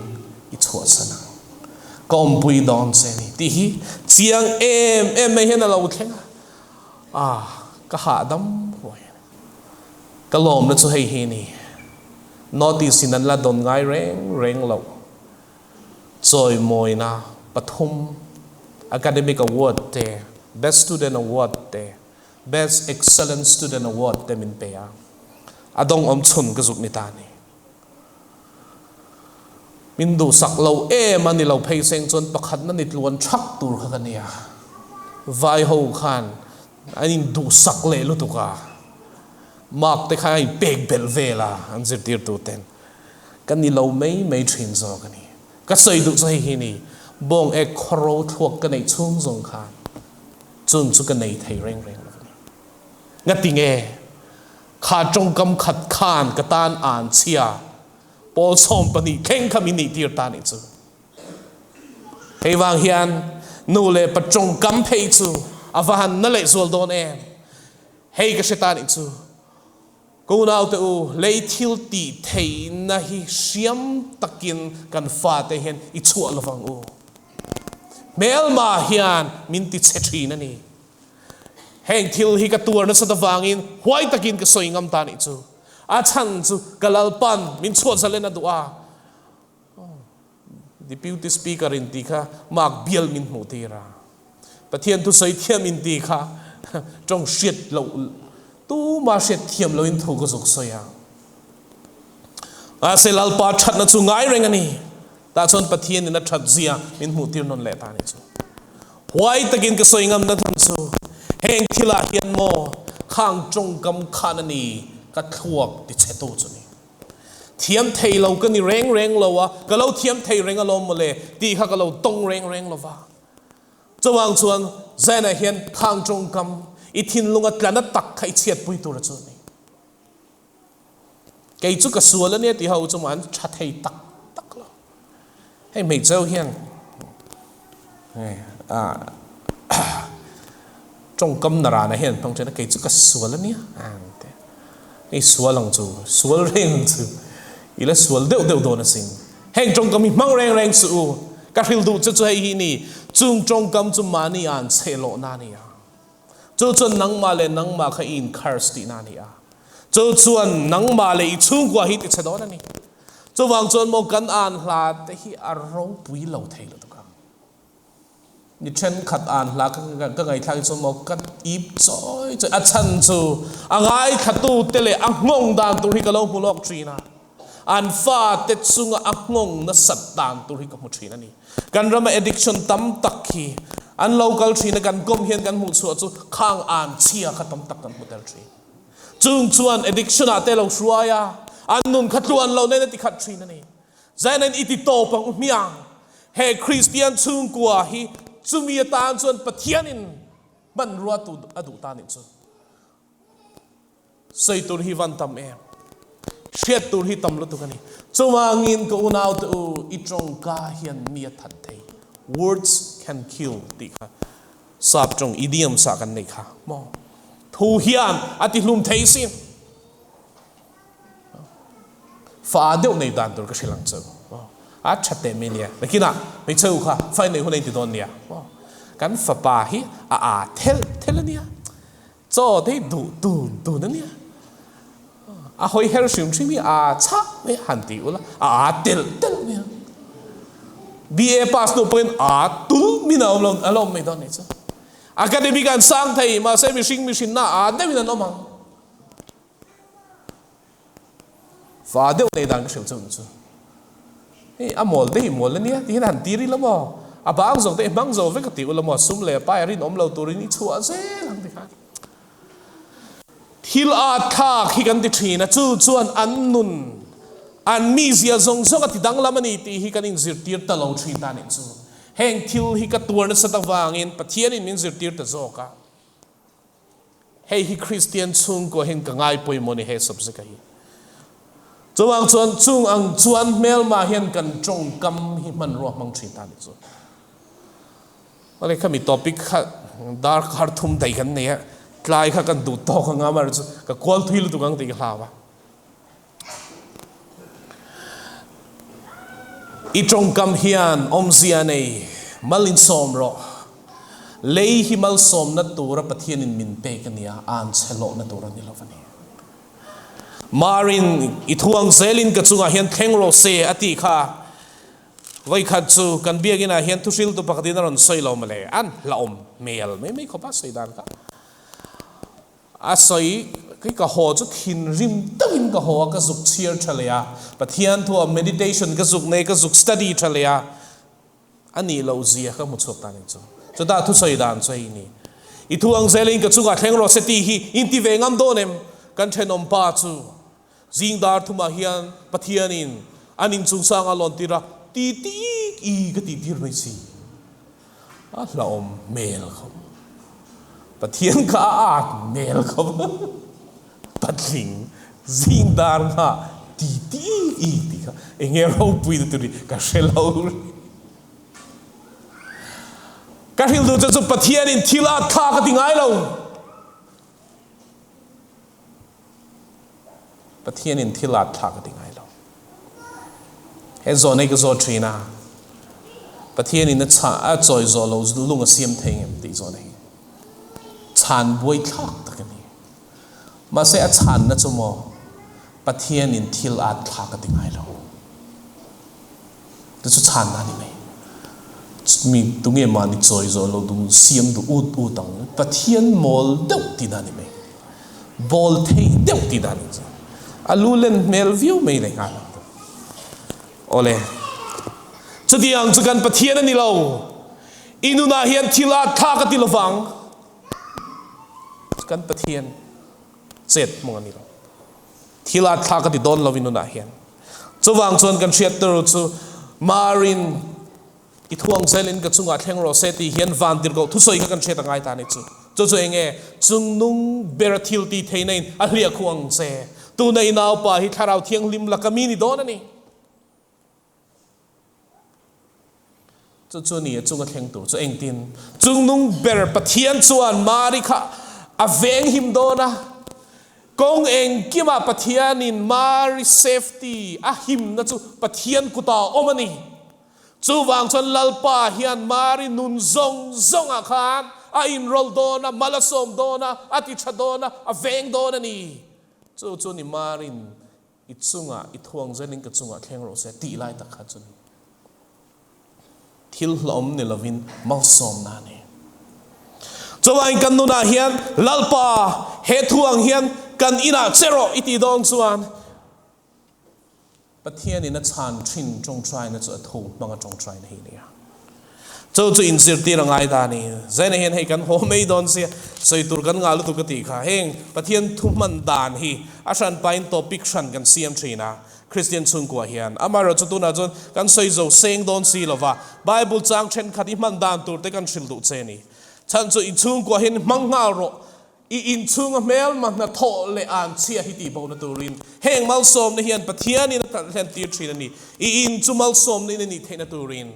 i chhuahsan ang. Ka awmpui dawn che ni tih hi chiang em em mai hian a lo thleng a. Ah, ka hahdam huai a ni. Ka lawmna chu hei hi ni. Notice in an la dawn ngai reng reng loh. Chawimawina pathum, Academic Award te, Best Student Award te, Best Excellent Student Award te min pe a. A dawng awm chhun ka zuk ni ta ni. Min duhsak lo em a ni lo phei seng chuan pakhatna ni tluan thak tur kha ka nia. Vai ho khan an in duhsak leh lutuk a, mark te kha a in pek belh vel a an zirtirtu ten. Ka ni lo mai mai thin zawk a ni. Ka sawi duh chu hei hi ni, bawng ek khawro thluak ka neih chhung zawng khan chung chu ka nei thei reng reng lo a ni. Ngati nge? Kha tawngkam khat khan ka tan an chhia pawl 12 thleng kha min nih tir ta nih chu. Hei vang hian nu leh pa tawngkam phei chu a va han na leh zual dawn em. Hei ka hre ta nih chu. Ka unaute u, lei thil tih theihna hi hriam takin kan fate hian i chhuah lovang u. Hmelma hian min ti chhe thin a ni. Heng thil hi ka tuar nasat avangin huai takin ka sawi ngam ta nih chu. A chhan chu ka Lalpan min chhuah zalen a duh a. Deputy Speaker in ti kha mark bial min hmuh tir a. Pathian thusawi thiam in ti kha tawng hriat loh tuma hriat thiam loin thu ka zuk sawi a. Mahse Lalpa thatna chu ngai reng a ni. Tah chuan Pathian in a that zia min hmuh tir nawn leh ta nih chu. Huai takin ka sawi ngam na thung chu heng thil ah hian maw khang tawngkam khan a ni ka thluak ti chhe tu chu ni. Thiam thei lo ka ni reng reng lo a, ka lo thiam thei reng alawm mawle tih kha ka lo tawng reng reng lo va. Chuvang chuan Zaina hian khang tawngkam i thinlung a tla na tak kha i chhiatpui tur a chu ni. Kei chu ka sual a nia tih ho chu maw an tha thei tak tak lo. Hei hmeichhe ho hian tawngkam narana hian an hmang thin a, kei chu ka sual a nia an ti. Hei sual ang chu, sual reng ang chu, i la sual deuh deuh dawn asin. Heng tawngkam hi hmang reng reng suh u. Ka hrilh duh che chu hei hi ni, chung tawngkam chu mahni an cheh lohna a ni a. Chu chuan nangmah leh nangmah kha i in curse tihna a ni a. Chu chuan nangmah leh i chhungkua hi tichhe dawn a ni. Chuvang chuan maw kan an hla te hi a ropui lo thei lutuk ang. Ni thenkhat an hla ka ngaihthlak hi chuan maw ka ip chawi chawi a chhan chu a ngaithlatu te leh a nghawng dan tur hi ka lo hmu lawk thin a. An fate chunga a nghawng nasat dan tur hi ka hmu thin a ni. Kan rama addiction tam tak hi an lo kal thin a, kan kawm hian kan hmuh chhuah chu khang an chhia kha tam tak kan hmu tel thin. Chung chuan addiction ah te lo hruai a, an nun kha tluan lo nen a ti khat thin a ni. Zainain i ti tawp ang u hmiang, he Kristian chhungkua hi chumi atan chuan Pathianin hmanrua tu a duh ta nih chu. Sawi tur hi van tam em? Hriat tur hi tam lutuk a ni. Chuvangin ka unaute u, i tawngka hian mi a that thei. Words can kill tih kha sap tawng idioms ah kan nei kha maw? Thu hian a ti hlum thei si. Fa deuh nei dan tur ka hrilh ang chu. A tha teh mai nia. Nakinah hmeichhe u kha fa in nei hun a inti dawn nia. Kan fapa hi a aa thelh thelh a nia. Chaw te hi duh tun tun a nia. A hawi her hrim hrim hi a chhah mai han ti ula, a aa telh telh mai ang. BA pass hnu pawhin aa tul min a awm lo, a la awm mai dawn nih chu. Academic an sang thei, mahse mihring mihrinna aa deuhin an awm ang. Fa deuh nei dan ka hrilh chu chu. Hei a mawl te hi mawl a nia ti hian han ti rih la maw? A bang zawk te i hmang zo vek a ti ula maw? Sum leh pai a rinawm lo turin i chhuah zel ang ti khan. Thil at thlak hi kan ti thin a, chu chuan an nun, an mizia zawng zawng a ti danglam a ni tih hi kan inzirtir ta lo thin ta nih chu. Heng thil hi ka tuar nasat avangin Pathianin min zirtir ta zawk a. Hei hi Kristian chhungkua hian ka ngai pawimawh ni he subject a hi. Chuvang chuan chung ang chuan hmelma hian kan tawngkam hi hmanrua hmang thin ta ni chu. Awle khami topic kha darkar thum daih kan nei a, tlai kha kan duh tawk anga mar chu ka kual thui lutuk ang tih ka hlau a. I tawngkam hian awmzia nei mal insawm rawh. Lei hi malsawmna tura Pathianin min pek a nia, an chhe lawhna tur a ni lo a ni. Marin i thuang zelin ka chungah hian thleng rawh se a tih kha vawikhat chu kan biakinah hian thuhriltu pakhatin a rawn sawi lo mawle, an hlauhawm hmel mai mai khawp a sawi dan kha. A sawi, Kei ka haw chu thinrim deuhin ka haw a, ka zuk chhiar tha leh a, Pathian thu a meditation ka zuk nei, ka zuk study tha leh a, a nih loh zia ka hmu chhuak ta ning chu. Chutah thusawi dan chu hei ni. I thu ang zelin ka chungah thleng rawh se tih hi inti ve ngam dawn em? Kan thenawm pa chu zing dar thumah hian Pathianin an inchungsang a lawn tir a, ti tik i ka tih tir mai si. A hlauhawm hmel khawp. Pathian kha a at hmel khawp. Patling zing dar ngha ti tik i tih kha enge ropui na tur hi ka hre lo. Ka hrilh duh che chu Pathianin thil at thla ka ti ngai lo. Pathianin thil at thla ka ti ngai lo. He zawh nei ka zawh thin a, Pathianin a chha a chawi zawh lo lung a siam thei ngem tih zawhna hi chhan buai thlak tak a ni. Mahse a chhanna chu maw Pathianin thil at thla ka ti ngai lo. Chu chu chhanna a ni mai. Mi tunge mahni chawi zawh lo dum siam duh ut ut ang. Pathian mawl deuh tihna a ni mai. Bawl theih deuh tihna a ni chu. A lu len hmel viau mai leh nghal ang. Awle. Chutiang chu kan Pathian a ni lo. I nunah hian thil at thlak a ti lovang. Kan Pathian chet hmang a ni lo. Thil a thlak a ti dawn lo i nunah hian. Chuvang chuan kan hriat tur chu Marin i thuang zelin ka chungah thleng rawh se tih hian van tirhkoh thusawi kha kan hriat a ngai ta ni chu. Chu chu enge chungnung ber thil tih theihna in a hliah khuh ang che. Tuna i naupa hi thlarau thianghlim laka mi ni dawn a ni. Chu chu ni a chunga thleng tur chu engtin? Chungnung ber Pathian chuan Mari kha a veng him dawn a, kawng engkimah Pathianin Mari safety a himna chu Pathian kutah a awm a ni. Chuvang chuan Lalpa hian Mari nun zawng zawngah khan a inrawlh dawn a, mal a sawm dawn a, a ti tha dawn a, a veng dawn a ni. Chu chu ni Marin i chungah i thuang zelin ka chungah thleng rawh se tih lai tak kha chu ni. Thil hlawm ni lovin malsawmna a ni. Chuvangin kan nunah hian Lalpa he thu ang hian kan inah che rawh i tih dawn chuan Pathianin a chhan thin tawngtaina chu a tho hmanga tawngtaina hi a ni a. Chu chu inzirtir a ngai ta a ni. Zaina hian hei kan haw mai dawn sia, sawi tur kan ngah lutuk ka tih kha. Heng Pathian thu hman dan hi a hran pain topic hran kan siam thin a, Kristian chhungkua hian. Amaherawhchu tunah chuan kan sawi zo seng dawn si lova, Bible chang thenkhat i hman dan tur te kan hrilh duh che a ni. Chhan chu i chhungkua hian hmang nghal rawh. I inchhunga hmelma hnathawh leh an chhia hi tihbohna turin heng malsawmna hian Pathianin a talhlen tir thin a ni. I in chu malsawmna in a nih theihna turin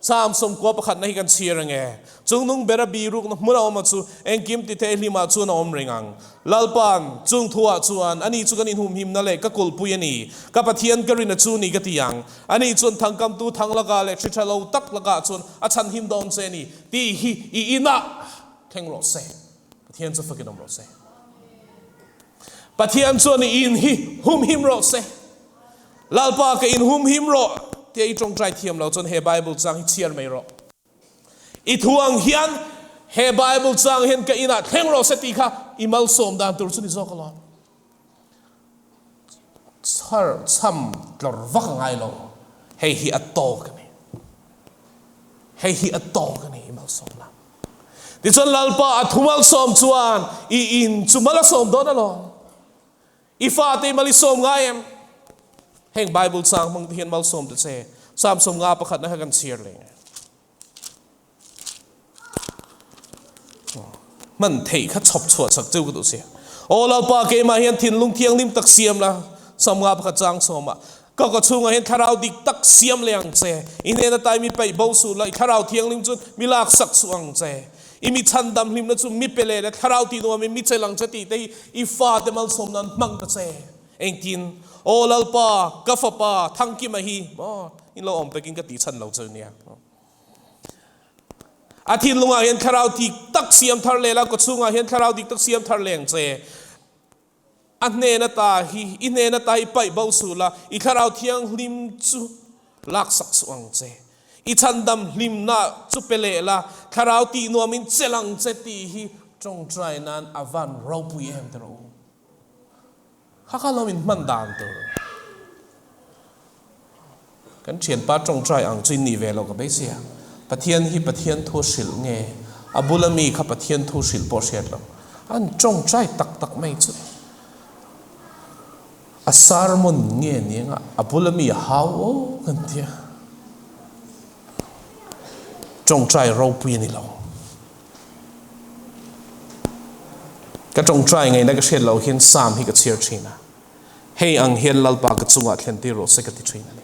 Psalm 91 na hi kan chhir ange. Chungnung bera birukna hmun a awm a chu engkim ti thei hlimah chuan a awm reng ang. Lalpa'n chung thuah chuan ani chu kan inhumhimna leh ka kulhpui a ni. Ka Pathian ka rin a chu ni ka ti ang. Ani chuan thangkamtu thang lakah leh hri tha lo tak lakah chuan a chhanhim dawn che a ni tih hi i inah Thleng rawh se. Pathian chu fakin awm rawh se. Pathian chuan i in hi humhim rawh se. Lalpa ka in humhim rawh tia i tawngtai thiam lo chuan he Bible chang hi chhiar mai rawh. I thu ang hian he Bible chang hian ka inah thleng rawh se tih kha i malsawm dan tur chu ni zawk alawm. Chhar chham tlawr vak a ngai lo. Hei hi a tawk a ni. Hei hi a tawk a ni i malsawmna. Tichuan Lalpa a thu malsawm chuan i in chu mal a sawm dawn alawm. I fate i mal i sawm ngai em? Heng Bible chang hmang te hian malsawm ta che. Psalm 51 na kha kan chhiar leh nge. Hman theih kha chhawp chhuah chak cheu ka duh sia. Aw Lalpa keimah hian thinlung thianghlim tak siam la, Psalm 51 chang sawmah Ka ka chhungah hian thlarau dik tak siam leh ang che. I hnen atai mi paih bo suh la, i thlarau thianghlim chu mi lak sak suh ang che. I mi chhandam hlimna chu mi pe leh la, thlarau tih nuamin mi chelh ang che tih te hi i fate malsawm nan hmang ta che. Engtin? Aw Lalpa, ka fapa Thangkima hi maw in lo awm pekin ka tih chhan lo che nia. A thinlungah hian thlarau dik tak siam thar leh la, ka chhungah hian thlarau dik tak siam thar leh ang che. A hnen ata hi, i hnen ata hi paih bo suh la, i thlarau thianghlim chu laksak suh ang che. I chhandam hlimna chu pe leh la, thlarau tih nuamin chelh ang che tih hi tawngtai nan a van ropui em te rawh u. Kha kha lo in hman dan tur. Kan thianpa tawngtai ang chu in nih ve loh ka beisei a. Pathian hi Pathian thu hrilh nge? A bula mi kha Pathian thu hrilh pawh hriat lo. An tawngtai tak tak mai chu. A sermon nge ni anga a bula mi a hau aw kan tia. Tawngtai ropui a ni lo. Ka tawngtai ngaihna ka hriat loh hian Psalm hi ka chhiar thin a. Hei ang hian Lalpa ka chungah thlen tir rawh se ka ti thin a ni.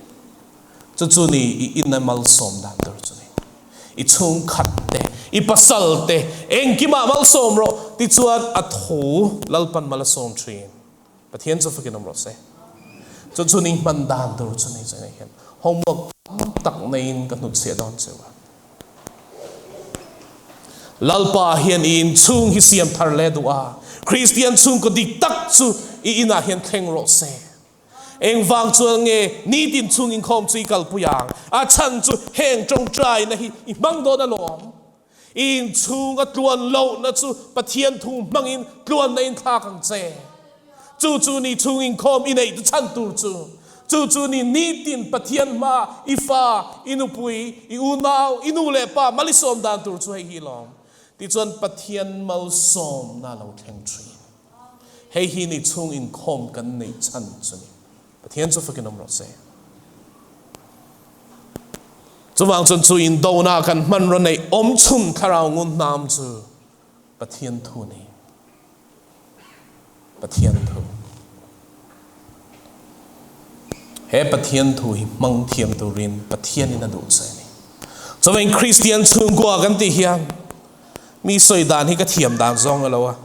Chu chu ni i ina malsawm dan tur chu ni. I chhungkhat te, i pasal te, engkimah malsawm rawh tichuan a tho Lalpan mal a sawm thin. Pathian chu fakin awm rawh se. Chu chu ni hman dan tur chu ni chungah hian homework tam tak neiin ka hnutchhiah dawn cheu a. Lalpa hian i inchhung hi siam thar leh duh a, Kristian chhungkaw dik tak chu i inah hian thleng rawh se. Engvang chuan nge nitin chhung inkhawm chu i kalpui ang? A chhan chu heng tawngtaina hi i hmang dawn alawm. I inchhung a tluan lohna chu Pathian thu hmangin tluanna in thlak ang che. Chu chu ni chhung inkhawm i neih chhan tur chu. Chu chu ni nitin Pathian hma i fa, i nupui, i unau, i nu leh pa mal i sawm dan tur chu hei hi lawm. Tichuan Pathian malsawmna lo thleng thin. Hei hi ni chhung inkhawm kan neih chhan chu ni. Pathian chu fakin awm rawh se. Chuvang chuan chu indona kan hmanraw neih awm chhun thlarau ngun hnam chu Pathian thu ni. Pathian thu. He Pathian thu hi hmang thiam turin Pathianin a duh che a ni. Chuvangin Kristian chhungkua kan tih hian mi sawi dan hi ka thiam dan zawng a lo a,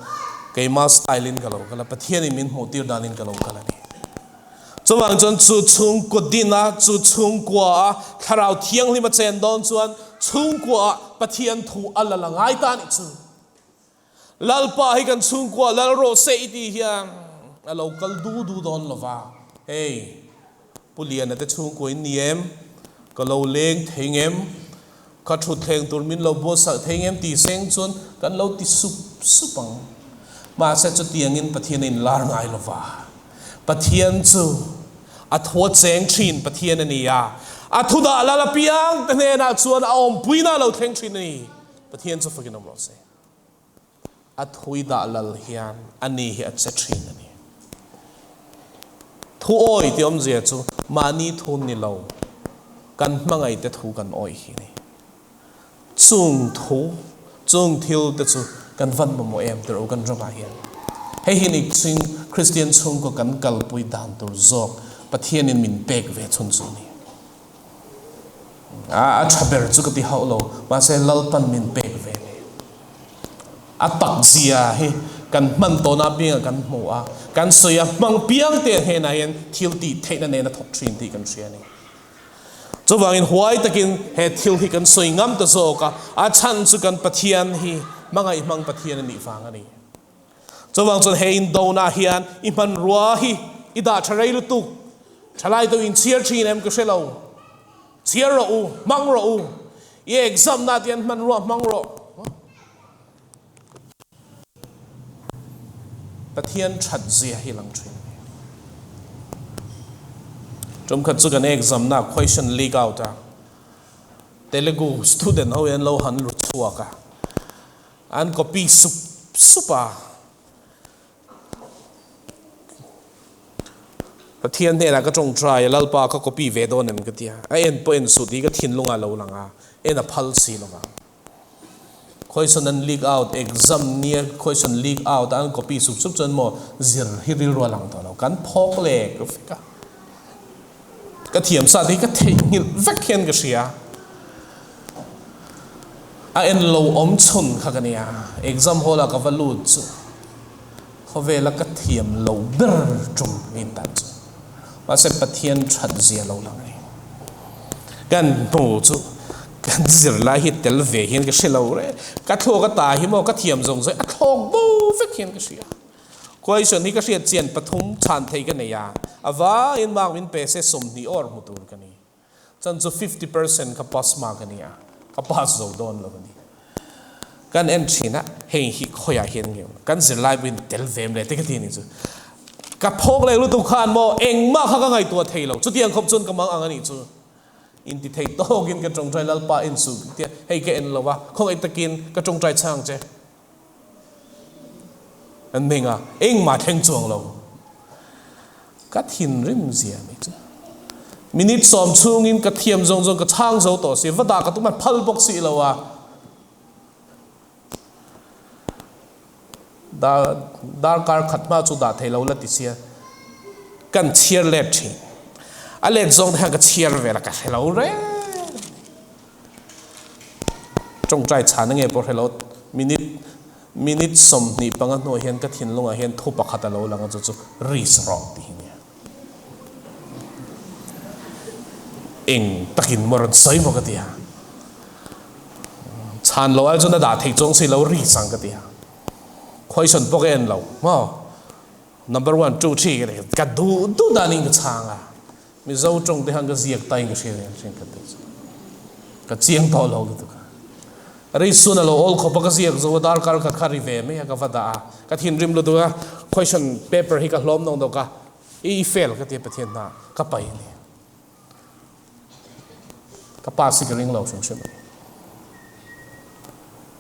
keima style in ka lo kal a, Pathianin min hmuh tir danin ka lo kal a ni. Chuvang chuan chu chhungkaw dina, chu chhungkua a Thlarau Thianghlim a chen dawn chuan chhungkua ah Pathian thu a la la ngai ta anih chu. Lalpa hi kan chhungkua lal rawh se i tih hian a lo kal du du dawn lo va. Hei, Pu Liana te chhungkua in ni em? Ka lo leng thei ngem? Ka thutthleng tur min lo buatsaih thei ngem tih seng chuan kan lo ti sup sup ang. Mahse chutiangin Pathian a inlar ngai lo va. Pathian chu a thu a cheng thin Pathian a ni a, a thu dah lal apiang te hnenah chuan a awmpuina a lo thleng thin a ni. Pathian chu fakin awm rawh se. A thui dah lal hian a ni hi a che thin a ni. Thu awi tih awmzia chu mahni thu ni lo, kan hmangaihte thu kan awih hi a ni. Chung thu, chung thil te chu kan van mamawh em tirh u kan ramah hian. Hei hi ni ching Kristian chhungkaw kan kalpui dan tur zawk Pathianin min pek ve chhun chu a ni. A tha ber chu ka ti hauh lo, mahse Lalpan min pek ve ni. A tak zia hi kan hman tawn a piangah kan hmu a, kan sawi a, hmang piang te hnenah hian thil tih theihna nen a thawk thin tih kan hria a ni. Chuvangin huai takin he thil hi kan sawi ngam ta zawk a, a chhan chu kan Pathian hi hmangaih hmang Pathian a nih vang a ni. Chuvang chuan he indona hian i hmanrua hi i dah tha rei lutuk, thalai deuh in chhiar thin em ka hre lo. Chhiar rawh u, hmang rawh u, i exam na te hian hmanrua hmang rawh. Pathian that zia hi lang thin a ni. Tumkhat chu kan exam na question leak out a, Telugu student ho hian lo han lut chhuak a. An copy sup sup a. Pathian hnenah ka tawngtai a, Lalpa ka copy ve dawn em ka ti a. A en pawh en suh tih ka thinlungah lo lang a, en a phal si lo vang. Question an leak out, exam nia question leak out a an copy sup sup chuan maw zir hi rilru a lang tawh lo. Kan phawk lek vek a. Ka thiam sa te hi ka theihnghilh vek hian ka hria. A en lo awm chhun kha ka nia. Exam hall ah ka va lut chu khawvela ka thiam lo ber tum min tan chu. Mahse Pathian that zia lo lang a ni. Kan hnu chu kan zirlai hi tel ve hian ka hre lo reng. Ka thluak a ta hi maw ka thiam zawng zawng hi a thlawk bo vek hian ka hria. Question hi ka hriat chian pathum chhan thei ka nei a, a vangin mark min pe se 20 awr hmu tur ka ni. Chan chu 50% ka pass mark a ni a, ka pass zo dawn lo a ni. Kan en thin a, heng hi khawiah hian nge kan zirlai pawhin tel ve em le te ka ti a ni chu. Ka phawk leh lutuk khan maw engmah kha ka ngaihtuah thei lo, chutiang khawp chuan ka mang ang a nih chu. Inti thei tawkin ka tawngtai Lalpa en suh tia hei ka en lo a, khawngaih takin ka tawngtai chhang che. An meng a, engmah thleng chuang lo. Ka thinrim zia mai chu. Minute 10 chhungin ka thiam zawng zawng ka chhang zo tawh si, va dah ka tum a phal bawk si lo a. Dar darkar khat hma chu dah thei lo la ti sia. Kan chhiar let thin. A let zawng te hian ka chhiar vel a, ka hre lo reng. Tawngtai chhana nge pawh hre lo, minute minute 25 hnuah hian ka thinlungah hian thu pakhat a lo lang a, chu chu risk rawh tih hi nia. Eng takin maw rawn sawi maw ka ti a, chhan lo ai chuan a dah theih chuang si lo risk ang ka ti a, question pawh ka en lo maw, number one two three ka ti ka duh duh danin ka chhang a. Mizo tawng te khan ka ziak ta in ka hria nen hriat ka tih chu ka chiang tawh lo lutuk a. Rei sun a lo awl khawp a ka ziak zo a darkar khat kha ri ve mai a ka va dah a ka thinrim lutuk a question paper hi ka hlawm nawk nawk a i fail ka ti a Pathian hna ka pai a ni. Ka pass hi ka ring lo hrim hrim a ni.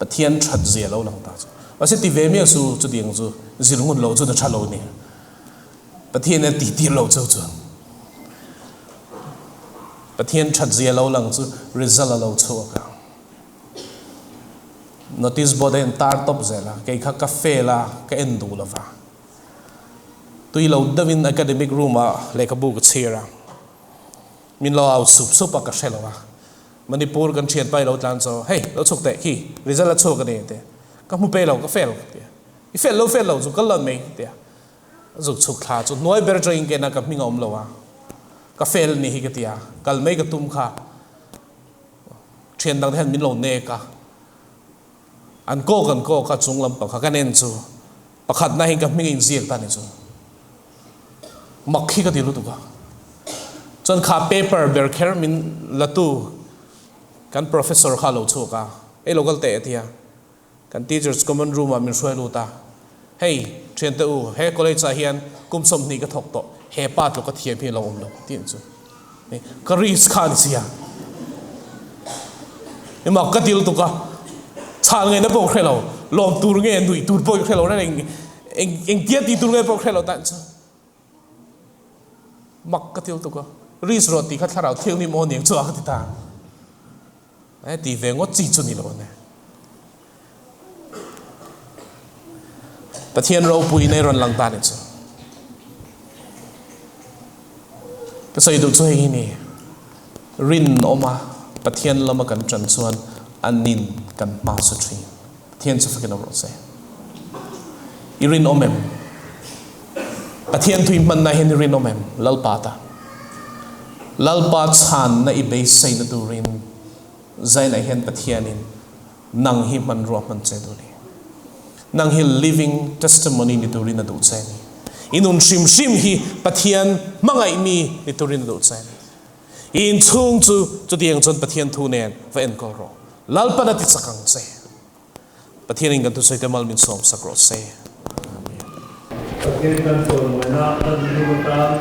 Pathian that zia lo lang ta chu. Mahse ti ve miah su chutiang chu zir ngun lo chuan a tha lo a ni. Pathian a ti tir lo cheu chuan. Pathian that zia lo lang chu result a lo chhuak a. Notice board a in tar tawp zel a, kei kha ka fail a, ka en duh lova. Tui lo deuhin academic room ah lehkhabu ka chhir a. Min lo au sup sup a ka hre lo a. Manipur kan thian pa i lo tlan chaw, hei lo chhuk teh khi result a chhuak a ni tia. Ka hmu pe lo ka fail ka tia. I fail lo fail lo chu ka la mai tia. A zuk chhuk thla chu hnuai ber atangin ka en a ka hming a awm lo a. Ka fail nih hi ka ti a, kal mai ka tum kha thian dang te hian min lo nek a, an kawk an kawk a chung lampang kha kan en chu pakhat na hian ka hming a inziak ta ni chu mak hi ka ti lutuk a. Chuan kha paper ber kher min la tu kan professor kha a lo chhuak a, ei lo kal teh a ti a. Kan teachers common room ah min hruai lut a, Hei, thiante u, he college ah hian kum 20 ka thawk tawh, he pa tluk a thiam hi a lo awm lo, tih ang chu. Ka risk kha a ni sia. Emaw ka dil tuk a, chhal ngeina pawh ka hre lo, lawm tur nge nuih tur pawh ka hre lo, eng engtia tih tur nge pawh ka hre lo ta ang chu. Mak ka til tuk a, risk rawh tih kha thlarau thianghlim aw ni ang chu a ka ti ta. E ti ve ngawt chi chu ni lo ane. Pathian ropui nei rawn lang ta ni chu. Ka sawi duh chu hei hi ni. Rin awma Pathian lama kan ṭan chuan anin kan hma chu ṭhin. Pathian chu fakin awm rawh se. I rinawm em? Pathian thui hmanna hian i rinawm em? Lalpa ta. Lalpa chhanna i beiseina turin zainah hian Pathianin nang hi hmanrua hman che duh a ni. Nang hi living testimony ni turin a duh che a ni. I nun hrim hrim hi Pathian hmangaih mi ni turin a duh che a ni. I inchhung chu chutiang chuan Pathian thu nen va enkawl rawh. Lalpan a ti chak ang che. Pathianin kan thusawi te mal min sawm sak rawh se. Amen. Pathian kan chawimawinak kan nu atan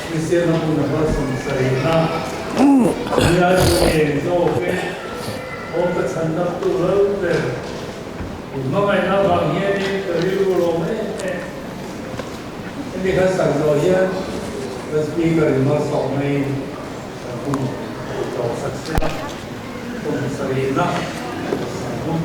Kristian a hmun a malsawm sarihna Bial chu eng zawk e, aw ka chhan dak tu lo ber. I hmangaihna vang hianin ka rilru lawm em em. Hemi kha sak zawh hian ka speaker in malsawmna in kan hun tawp sak se la, kum sarihna sak bawk.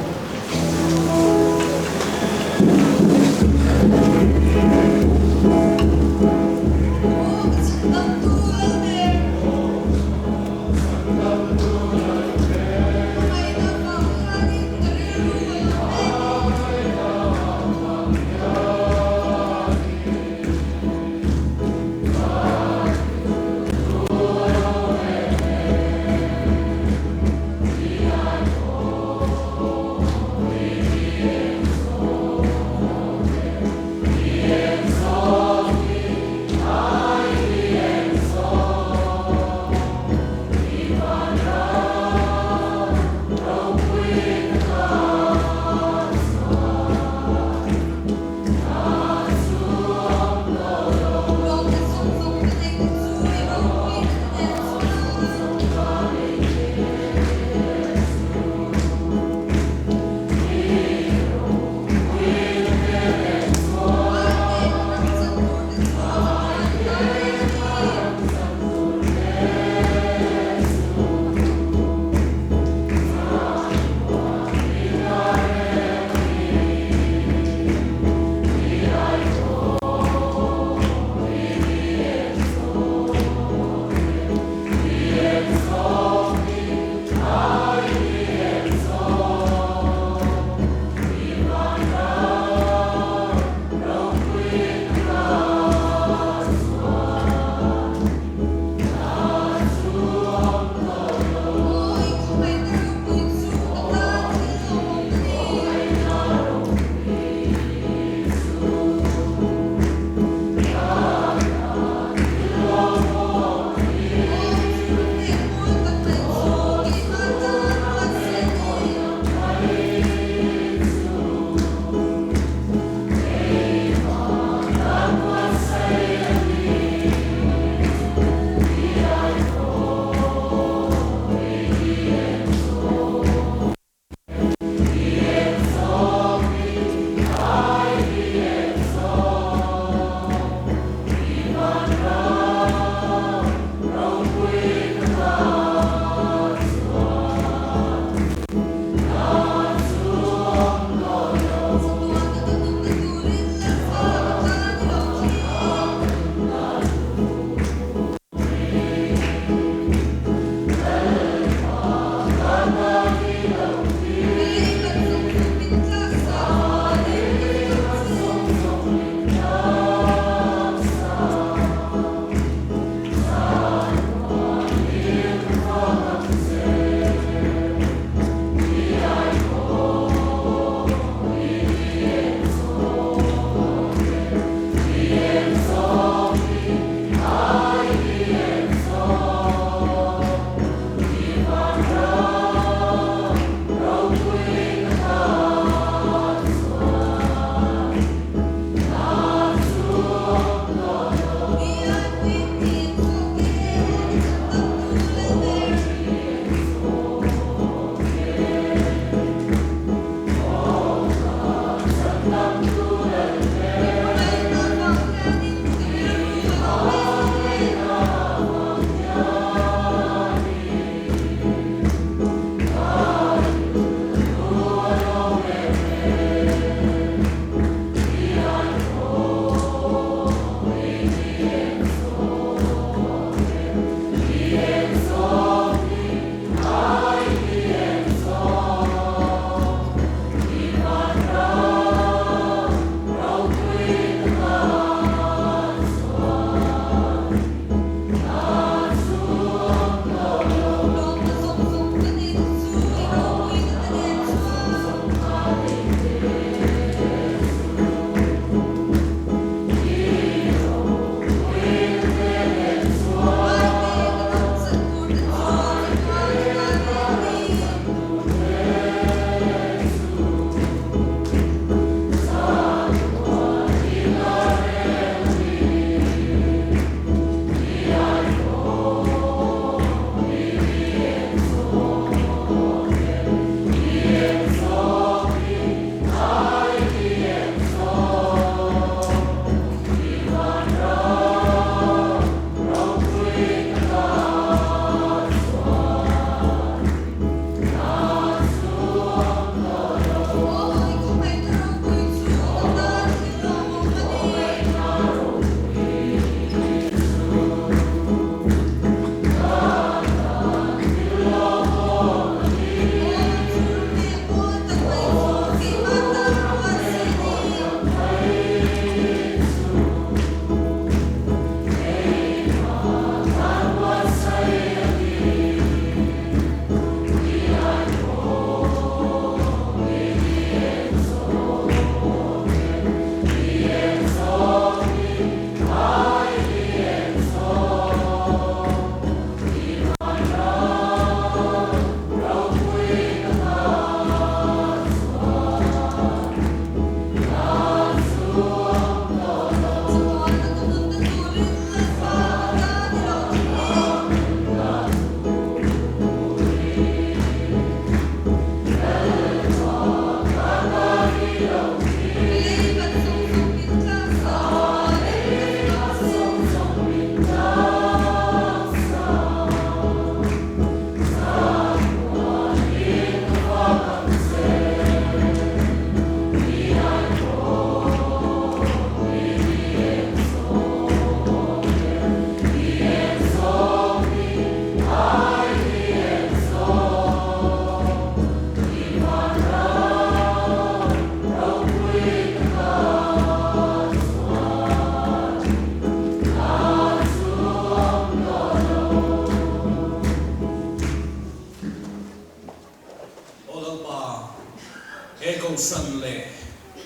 Kohhran leh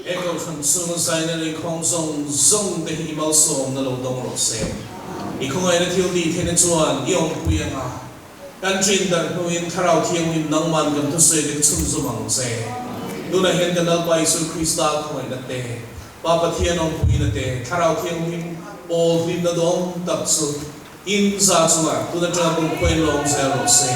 he Kohhran chhunga zaina lei khawng zawng zawng te hi i malsawmna lo dawng rawh se. I khawngaihna thil tih theihna chuan i awmpui ang a, kan ṭin darh hnuin Thlarau Thianghlim nangman kan thusawi te chhunzawm ang che. Tunah hian kan Lalpa Isua Krista khawngaihna te, Pa Pathian awmpuina te, Thlarau Thianghlim pawl hlimna dawng tak chu in za chungah tun aṭanga kum khuain lawm zel rawh se.